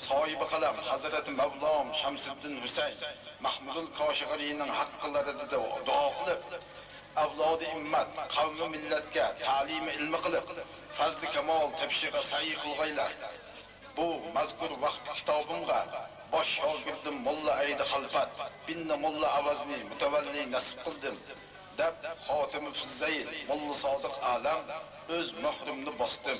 ساھىبى قەلەم ھەزرىتى مەۋلام شەمسىددىن ھۈسەيىن مەھمۇدۇل كاشىغىرىنىڭ ھەققىلىرىدە دۇئا قىلىپ، ئەۋلادى ئىممەت، قەۋمى مىللەتكە تەلىمى ئىلمى قىلىپ، پەزلى كامال تېپىشىغا سەئي قىلغايلار. بۇ مەزكۇر ۋەقپى كىتابىمغا باش شاگىردىم موللا ئەيدى خەلپەت بىننى موللا ئەۋەزنى مۇتەۋەللى نەسىپ قىلدىم، دەپ خاتىمى فىززەيل موللا سادىق ئالەم ئۆز مۆھرۈمنى باستىم.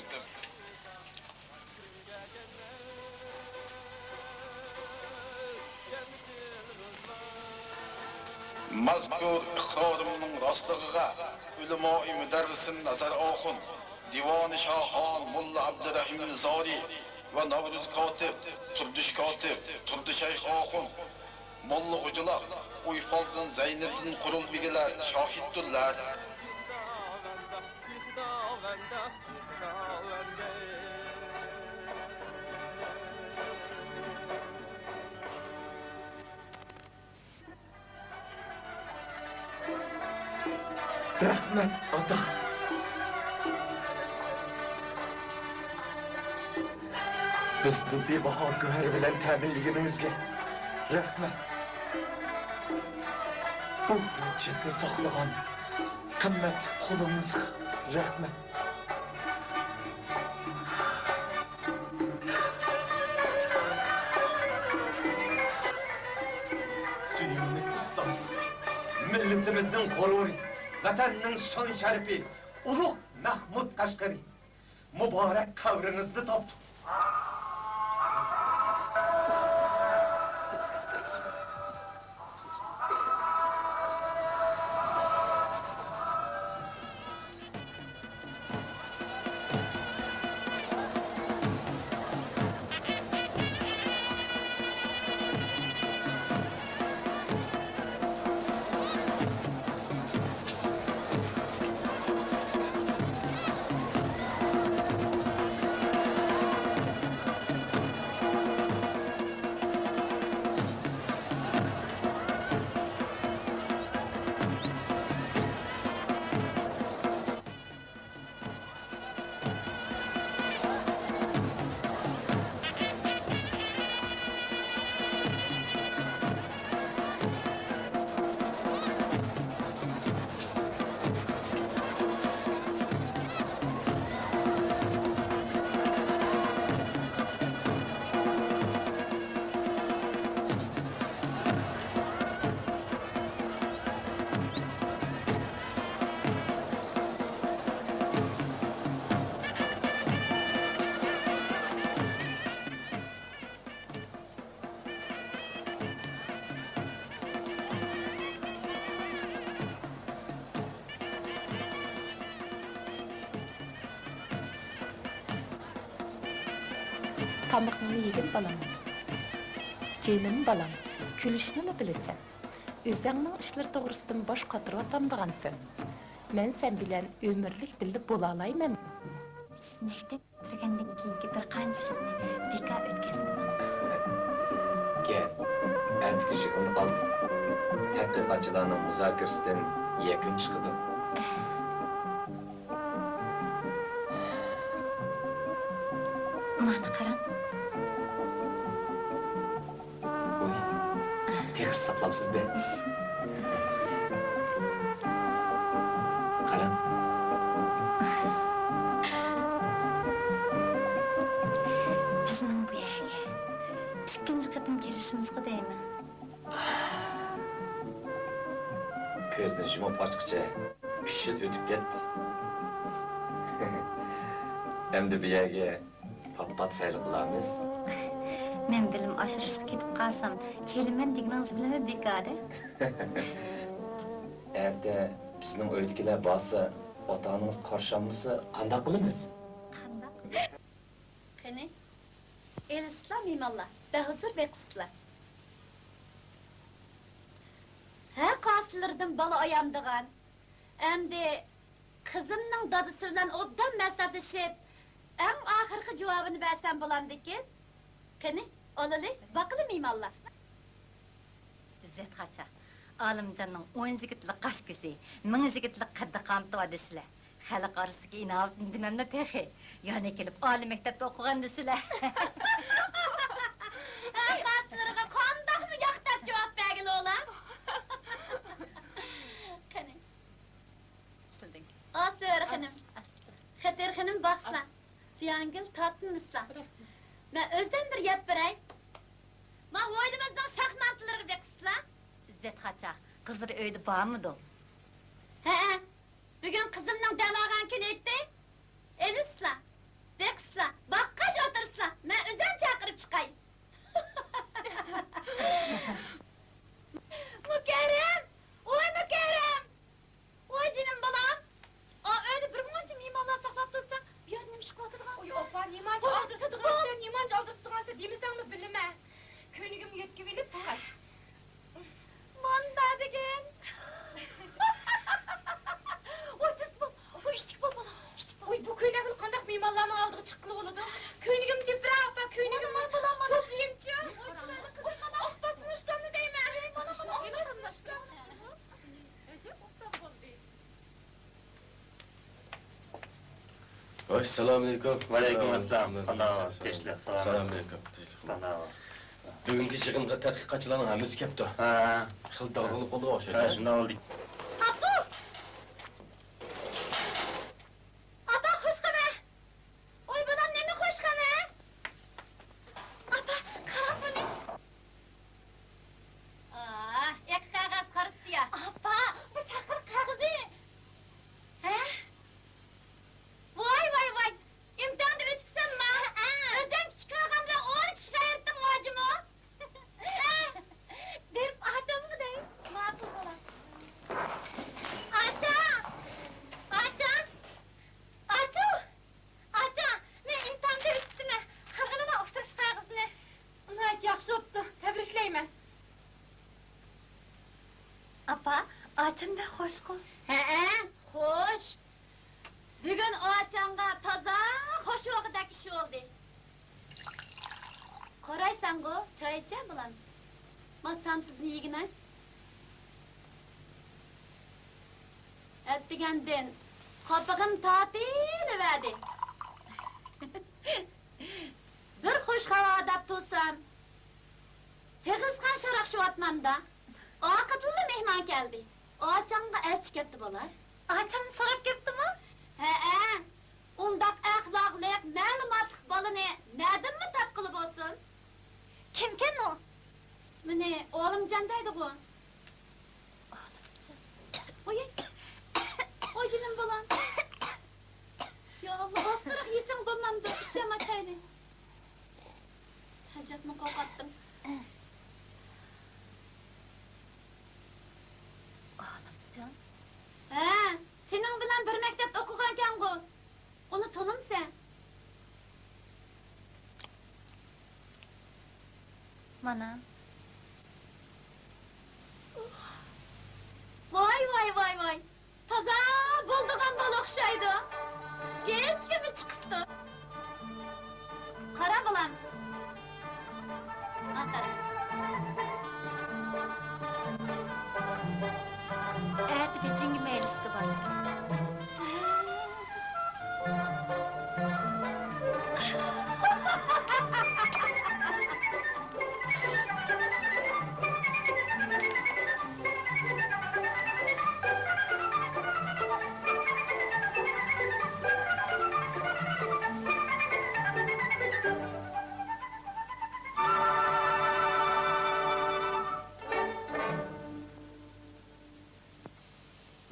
مەزكۇر ئىقرارىمنىڭ راستلىقىغا ئۆلىمائى مۇدەررىسىم نەزەر ئاخۇن، دىۋانى شاھان موللا ئابدۇرەھىم نىزارى ۋە نەۋرۇز كاتىپ، تۇردۇش كاتىپ، تۇردى شەيخ ئاخۇن، موللا غوجىلار، ئۇيفالدىن زەينىدىن قۇرۇل بىگىلەر شاھىتتۇرلار. رەھمەت، ئاتا. بىزنى بىباھا گۆھەر بىلەن تەمىنلىگىنىڭىزگە رەھمەت. بۇ ھۆججەتنى ساقلىغان قىممەتلىك قولىڭىزغا رەھمەت. سۆيۈملۈك ئۇستاز، مىللىتىمىزنىڭ غۇرۇرى، ۋەتەننىڭ شان-شەرىپى، ئۇلۇغ مەھمۇد قەشقىرى. مۇبارەك قەبرىڭىزنى تاپتۇق. تامىقىڭنى يېگىن، بالام. جېنىم بالام، كۈلۈشنىلا بىلىسەن. ئۆزەڭنىڭ ئىشلىرى توغرىسىدىن باش قاتۇرۇۋاتامدىغانسەن. مەن سەن بىلەن ئۆمۈرلۈك بىللە بولالايمەنمۇ؟ سىز مەكتەپ پۈتتۈرگەندىن كېيىنكى بىر قانچە يىلنى بىكار ئۆتكۈزمىدىڭىز. گەپ ئەتىكى يىغىندا قالدى. تەتقىقاتچىلارنىڭ مۇزاكىرىسىدىن يەكۈن چىقىدۇ. مانا قاراڭ. ۋوي، تېخىچە ساقلامسىز-دە. قاراڭ. بىزنىڭ بۇ يەرگە ئىككىنچى قېتىم كېلىشىمىزغۇ دەيمەن. كۆزنى يۇمۇپ ئاچقىچە ئۈچ يىل ئۆتۈپ كەتتى. ئەمدى بۇ يەرگە پات-پات سەيلە قىلارمىز. مەن بىلىم ئاشۇرۇشقا كېتىپ قالسام، كېلىمەن دېگىنىڭىز بىلەنمۇ بىكار-ە. ئەتە بىزنىڭ ئۆيدىكىلەر بارسا، ئاتا-ئانىڭىز قارشى ئالمىسا، قانداق قىلىمىز؟ قانداق؟ قېنى، ئېلىسىلا مېھمانلار، بەھۇزۇر بېقىسىلا. ھە، قاسىلىرىدىن بالا ئايامدىغان. ئەمدى قىزىمنىڭ دادىسى بىلەن ئوبدان مەسلىھەتلىشىپ، ئەڭ ئاخىرقى جاۋابىنى بەرسەم بولامدىكىن؟ قېنى، ئالىلى، باقىلى مېھمانلار. ئىززەت قاچا، ئالىمجاننىڭ ئون يىگىتلىك قاش-كۆزى، مىڭ يىگىتلىك قەددى-قامىتى بار دېسىلە. خەلق ئارىسىدىكى ئىناۋىتىن دېمەملا تېخى. يەنە كېلىپ ئالىي مەكتەپتە ئوقۇغان دېسىلە. ھە، قاسىلىرىغا قانداقمۇ ياق دەپ جاۋاب بەرگىلى ئولا؟ قېنى. سىلدىن كەلسۇن. ئاستىرا خېنىم. ئاستىرا. خېتىر خېنىم باقسىلا. ئاس- تياڭگىل تارتىنمىسىلا. رەھمەت. مەن ئۆزۈم بىر يەپ بېرەي. ما ھويلىمىزنىڭ شاخمانتىلىرىغا بېقىسىلا. ئىززەت قاچا، قىزلىرى ئۆيدە بارمىدۇ؟ ھەئە. بۈگۈن قىزىمنىڭ دەم ئالغان كۈنى ئىدى. ئېلىسىلا، بېقىسىلا، باققاچ ئولتۇرسىلا، مەن ئۆزۈم چاقىرىپ چىقاي. مۇكەررەم! ۋاي مۇكەررەم! ۋاي جېنىم بالام! ئا، ئۆيدە بىر مۇنچە مېھمانلار ساقلاپ تۇرساڭ، بۇ يەردە نېمە ئىش قىلىۋاتىدىغانسەن؟ ۋاي ئاپا، نېمانچە ئالدىرىپ تۇرىسەن، نېمانچە ئالدىرىپ تۇرغانسەن دېمىسەڭمۇ بىلىمەن. كۆينىكىمنى يۆتكىۋېلىپ چىقاي. ماندا دېگىن. ۋاي تۇز بول، ۋاي ئىشتىك بول بالام، ئىشتىك بول. ۋاي بۇ كۆينەكنى قانداق مېھمانلارنىڭ ئالدىغا چىققىلى بولىدۇ؟ كۆينىكىمنى تېپىرە ئاپا، كۆينىكىمنى. مانا، مانا، مانا، مانا. توپلايمچۇ؟ ۋاي چىرايلىق قىزىم، مانا. ئاق باستىنى ئۇستامنى دەيمەن. مانا، مانا، ئاق باستىنى ئۇستامنى. ئەجەب ئوبدان بولدى. ۋەسسالامۇئەلەيكۇم. ۋەئەلەيكۇم ئەسسالام. قانداق ئەھۋال؟ تىنچلىق، سالامەت. سالامۇئەلەيكۇم. تىنچلىق. قانداق ئەھۋال؟ بۈگۈنكى يىغىنغا تەتقىقاتچىلارنىڭ ھەممىسى كەپتۇ. ھە. خېلى داغدۇغىلىق بولدى ئوخشايدۇ. ھە، شۇنداق بولدى. ئاپا! ئاپا، خوش خەۋەر! ۋاي بالام، نېمە خوش خەۋەر؟ ئاپا، قارا بۇنى. ئاھ، ئېقى قەغەز قارىسىيا. ئاپا، بۇ چاقىرىق قەغىزى. ھە؟ ۋاي، ۋاي، ۋاي. ئىمتىھاندا ئۆتۈپسەنما؟ ھە. ئۆزۈڭ كىچىك ۋاقتىڭدا ئون كىشىگە ئېرىتتىڭ، ھاجىمۇ؟ ھە. بېرىپ ئاچامغا دەي. ماقۇل، بالام. ئاچا! ئاچا! ئاچۇ! ئاچا، مەن ئىمتىھاندا ئۆتۈپتىمەن. قارىغىنىما ئۇقتۇرۇش قەغىزىنى. ناھايىتى ياخشى بوپتۇ. تەبرىكلەيمەن. ئاپا، ئاچام بەك خوشقۇ. ھەئە، خوش. بۈگۈن ئاچاڭغا تازا خوش بولغۇدەك ئىش بولدى. قارايسەنغۇ، چاي ئىچە، بالام. ما سامسىدىن يېگىنە. ئەتىگەندىن قاپىقىم تارتىلىۋەردى. بىر خوش خەۋەر دەپ تۇرسام، سېغىزخان شاراقشىۋاتمامدا، ئارقىدىنلا مېھمان كەلدى. ئاچاڭغا ئەلچى كەپتۇ، بالا. ئاچام سوراپ كەپتىمۇ؟ ھەئە. ئۇنداق ئەخلاقلىق، مەلۇماتلىق بالىنى نەدىنمۇ تاپقىلى بولسۇن؟ كىمكەن ئۇ؟ ئىسمىنى ئالىمجان دەيدىغۇ. ئالىمجان. ئوي، ئوي جېنىم بالام. يا ئاللا، ئاستىراق يېسەڭ بولمامدۇ؟ ئىچەم چاينى. ھاجەتنى قوقاتتىم. ئالىمجان؟ ھە، سېنىڭ بىلەن بىر مەكتەپتە ئوقۇغانكەنغۇ. ئۇنى تونۇمسەن؟ مانا. ۋاي، ۋاي، ۋاي، ۋاي! تازا بولىدىغان بالا ئوخشايدۇ. كەسكىمۇ چىقىپتۇ. قارا، بالام. ماڭا قارا. ئەتە بېجىڭگە مەيلىسكە بار.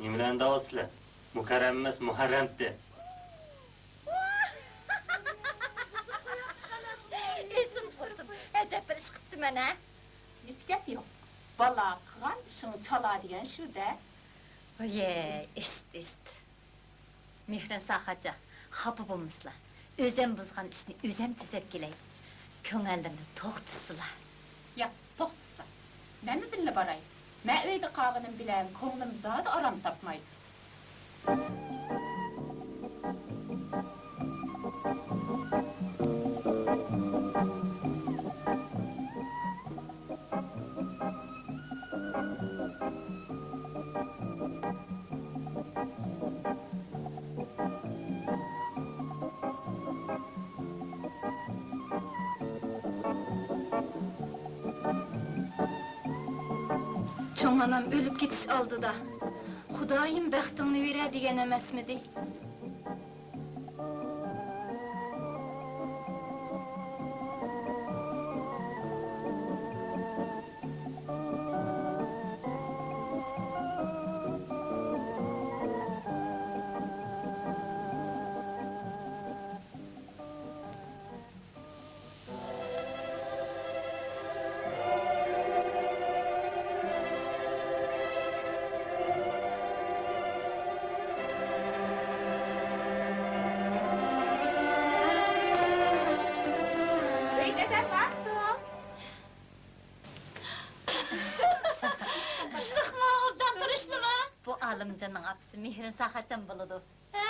نېمىلەرنى دەۋاتىسىلەر؟ مۇكەررەم ئەمەس، مۇھەررەمتى. ئېسىم قۇرسۇن، ئەجەب بىر ئىش قىپتىمەن ھە. ھېچ گەپ يوق. بالا قىلغان ئىشىڭ چالا دېگەن شۇ-دە. ۋىيەي، ئىست، ئىست. مېھرىنسا خاچا، خاپا بولمىسىلا. ئۆزەم بۇزغان ئىشنى ئۆزەم تۈزەپ كېلەي. كۆڭۈللىرىنى توختىتسىلا. ياق، توختىسىلا. مەنمۇ بىللە باراي. مەن ئۆيدە قالغىنىم بىلەن كۆڭلۈم زادى ئارام تاپمايدۇ. چوڭ ئانام ئۆلۈپ كېتىش ئالدىدا، «خۇدايىم، بەختىڭنى بېرە» دېگەن ئەمەسمىدى؟ تۇشلۇقمۇ؟ ئوبدان تۇرۇشلۇمۇ؟ بۇ ئالىمجاننىڭ ئاپىسى مېھرىنسا خاچام بولىدۇ. ھە؟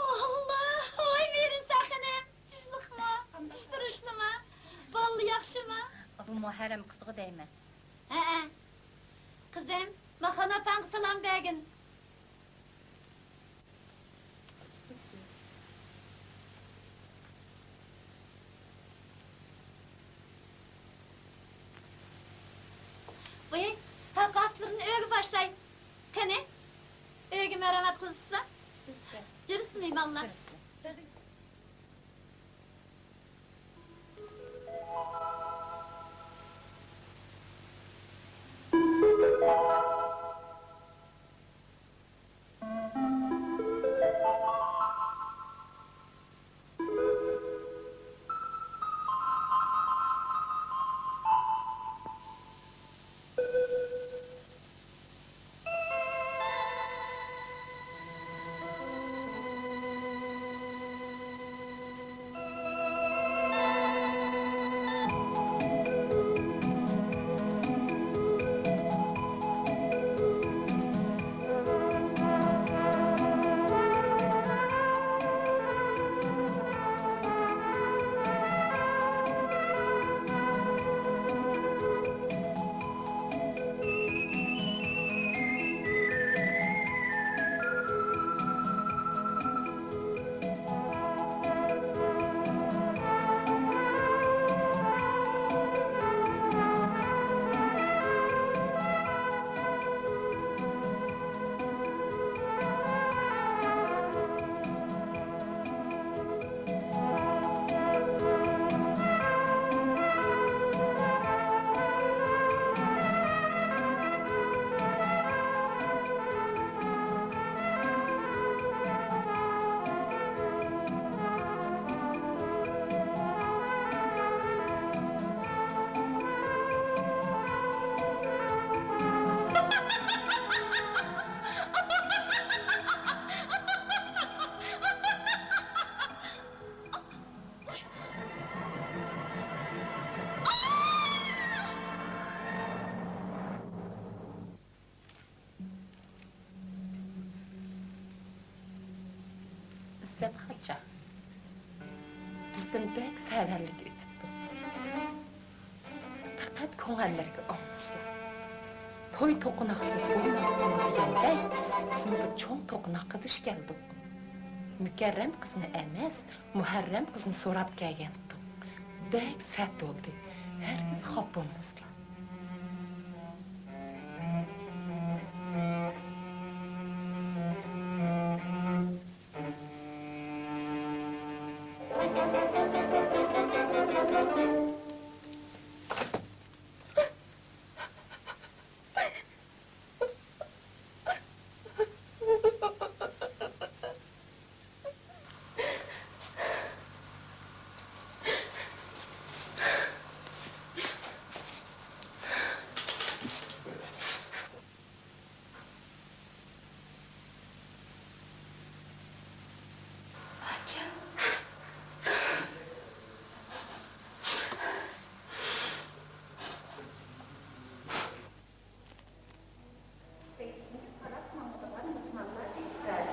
ئاللا! ۋاي مېھرىنسا خېنىم! تۇشلۇقمۇ؟ تۇش تۇرۇشلۇمۇ؟ بالىلار ياخشىمۇ؟ بۇ مۇھەررەم قىزىغۇ دەيمەن. ھەئە. قىزىم، ماخان ئاپاڭغا سالام بەرگىن. ۋاي، ھە، قاسلىرىنى ئۆيگە باشلاي. قېنى، ئۆيگە مەرھەمەت قىلىسىزلا؟ جۈرسىلە. جۈرسىلە، مېھمانلار. جۈرسىلە. قاچا. بىزدىن بەك سەۋەنلىك ئۆتۈپتۇ. پەقەت كۆڭۈللىرىگە ئالمىسىلا. توي توقۇناقسىز بولمايدۇ دېگەندەك، بىزمۇ بىر چوڭ توقۇناققا دۇچ كەلدۇق. مۇكەررەم قىزنى ئەمەس، مۇھەررەم قىزنى سوراپ كەلگەنتۇق. بەك سەت بولدى. ھەرگىز خاپا بولمىسىلا. بېيجىڭگە قاراپ ماڭىدىغان مېھمانلار دىققەت!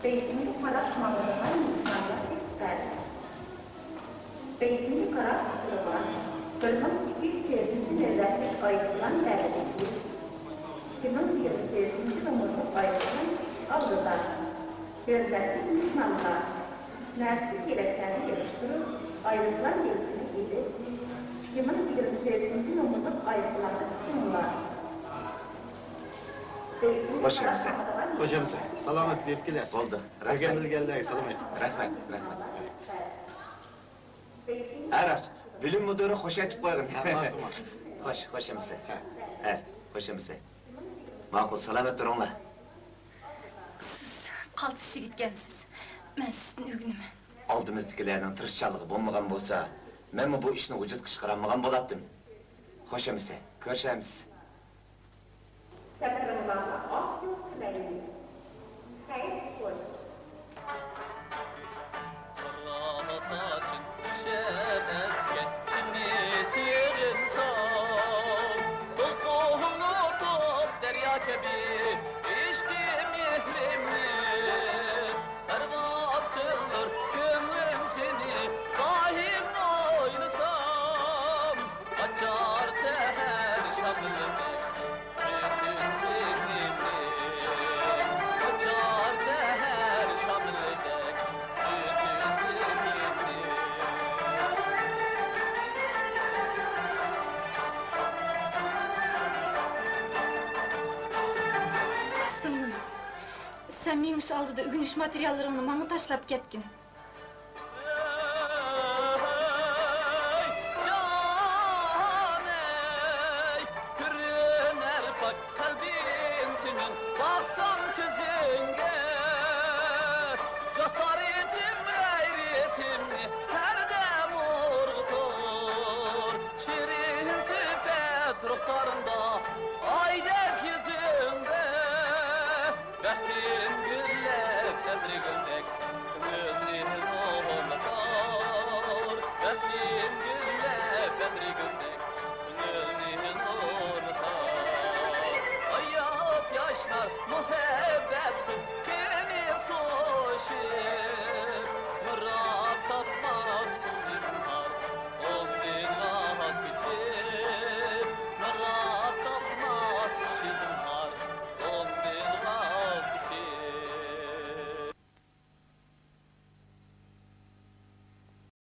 بېيجىڭگە قاراپ ماڭىدىغان مېھمانلار دىققەت! بېيجىڭگە قاراپ ئۇچىدىغان بىر مىڭ ئىككى يۈز تۆتىنچى نۆۋەتلىك ئايروپىلان بەلگىسى، ئىككى مىڭ يىگىرمە تۆتىنچى نومۇرلۇق ئايروپىلان چىقىش ئالدىدا. ھۆرمەتلىك مېھمانلار، نەرسە-كېرەكلەرنى يىغىشتۇرۇپ، ئايروپىلان بېلىتىنى ئېلىپ، ئىككى مىڭ يىگىرمە تۆتىنچى نومۇرلۇق ئايروپىلانغا چىقىڭلار. خوش ئەمىسە. خوش ئەمىسە. سالامەت بېرىپ كېلەسىز. بولدى. رەھمەت. كۆرگەن-بىلگەنلەرگە سالام ئېيتىڭ. رەھمەت، رەھمەت. ھە، راست. بۆلۈم مۇدىرى خوش ئېيتىپ قويغىن. ھە، ماقۇل، ماقۇل. خوش، خوش ئەمىسە. ھە. ھە، خوش ئەمىسە. ماقۇل، سالامەت تۇرۇڭلار. سىز قالتىس يىگىتكەنسىز. مەن سىزدىن ئۆگىنىمەن. ئالدىمىزدىكىلەرنىڭ تىرىشچانلىقى بولمىغان بولسا، مەنمۇ بۇ ئىشنى ۋۇجۇدقا چىقىرالمىغان بولاتتىم. خوش ئەمىسە، كۆرۈشەرمىز. سەپىرىڭلارغا ئاق يول تىلەيمەن. خەير خوش. قارا ساچىڭ چۈشەر ئەسكى چىمىس يىغىنساڭ، دولقۇنلىتىپ دەريا كەبى ئىشقى مېھرىمنى. پەرۋاز قىلدۇر كۆڭلۈم سېنى دائىم ئويلىسام، قاچار سەھەر شامىلىدەك پۈتۈن زېمىنىم، قاچار سەھەر شامىلىدەك پۈتۈن زېمىنىم. سىڭلىم، سەن مېڭىش ئالدىدا ئۆگىنىش ماتېرىياللىرىڭنى ماڭا تاشلاپ كەتكىن. جانەي، كۆرۈنەر پاك قەلبىم سېنىڭ باقسام كۆزۈڭگە. جاسارىتىم، غەيرىتىمنى ھەردەم ئۇرغۇتۇر شېرىن سۈپەت رۇخسارىڭدا، ئايدەك يۈزۈڭدە. بەختىم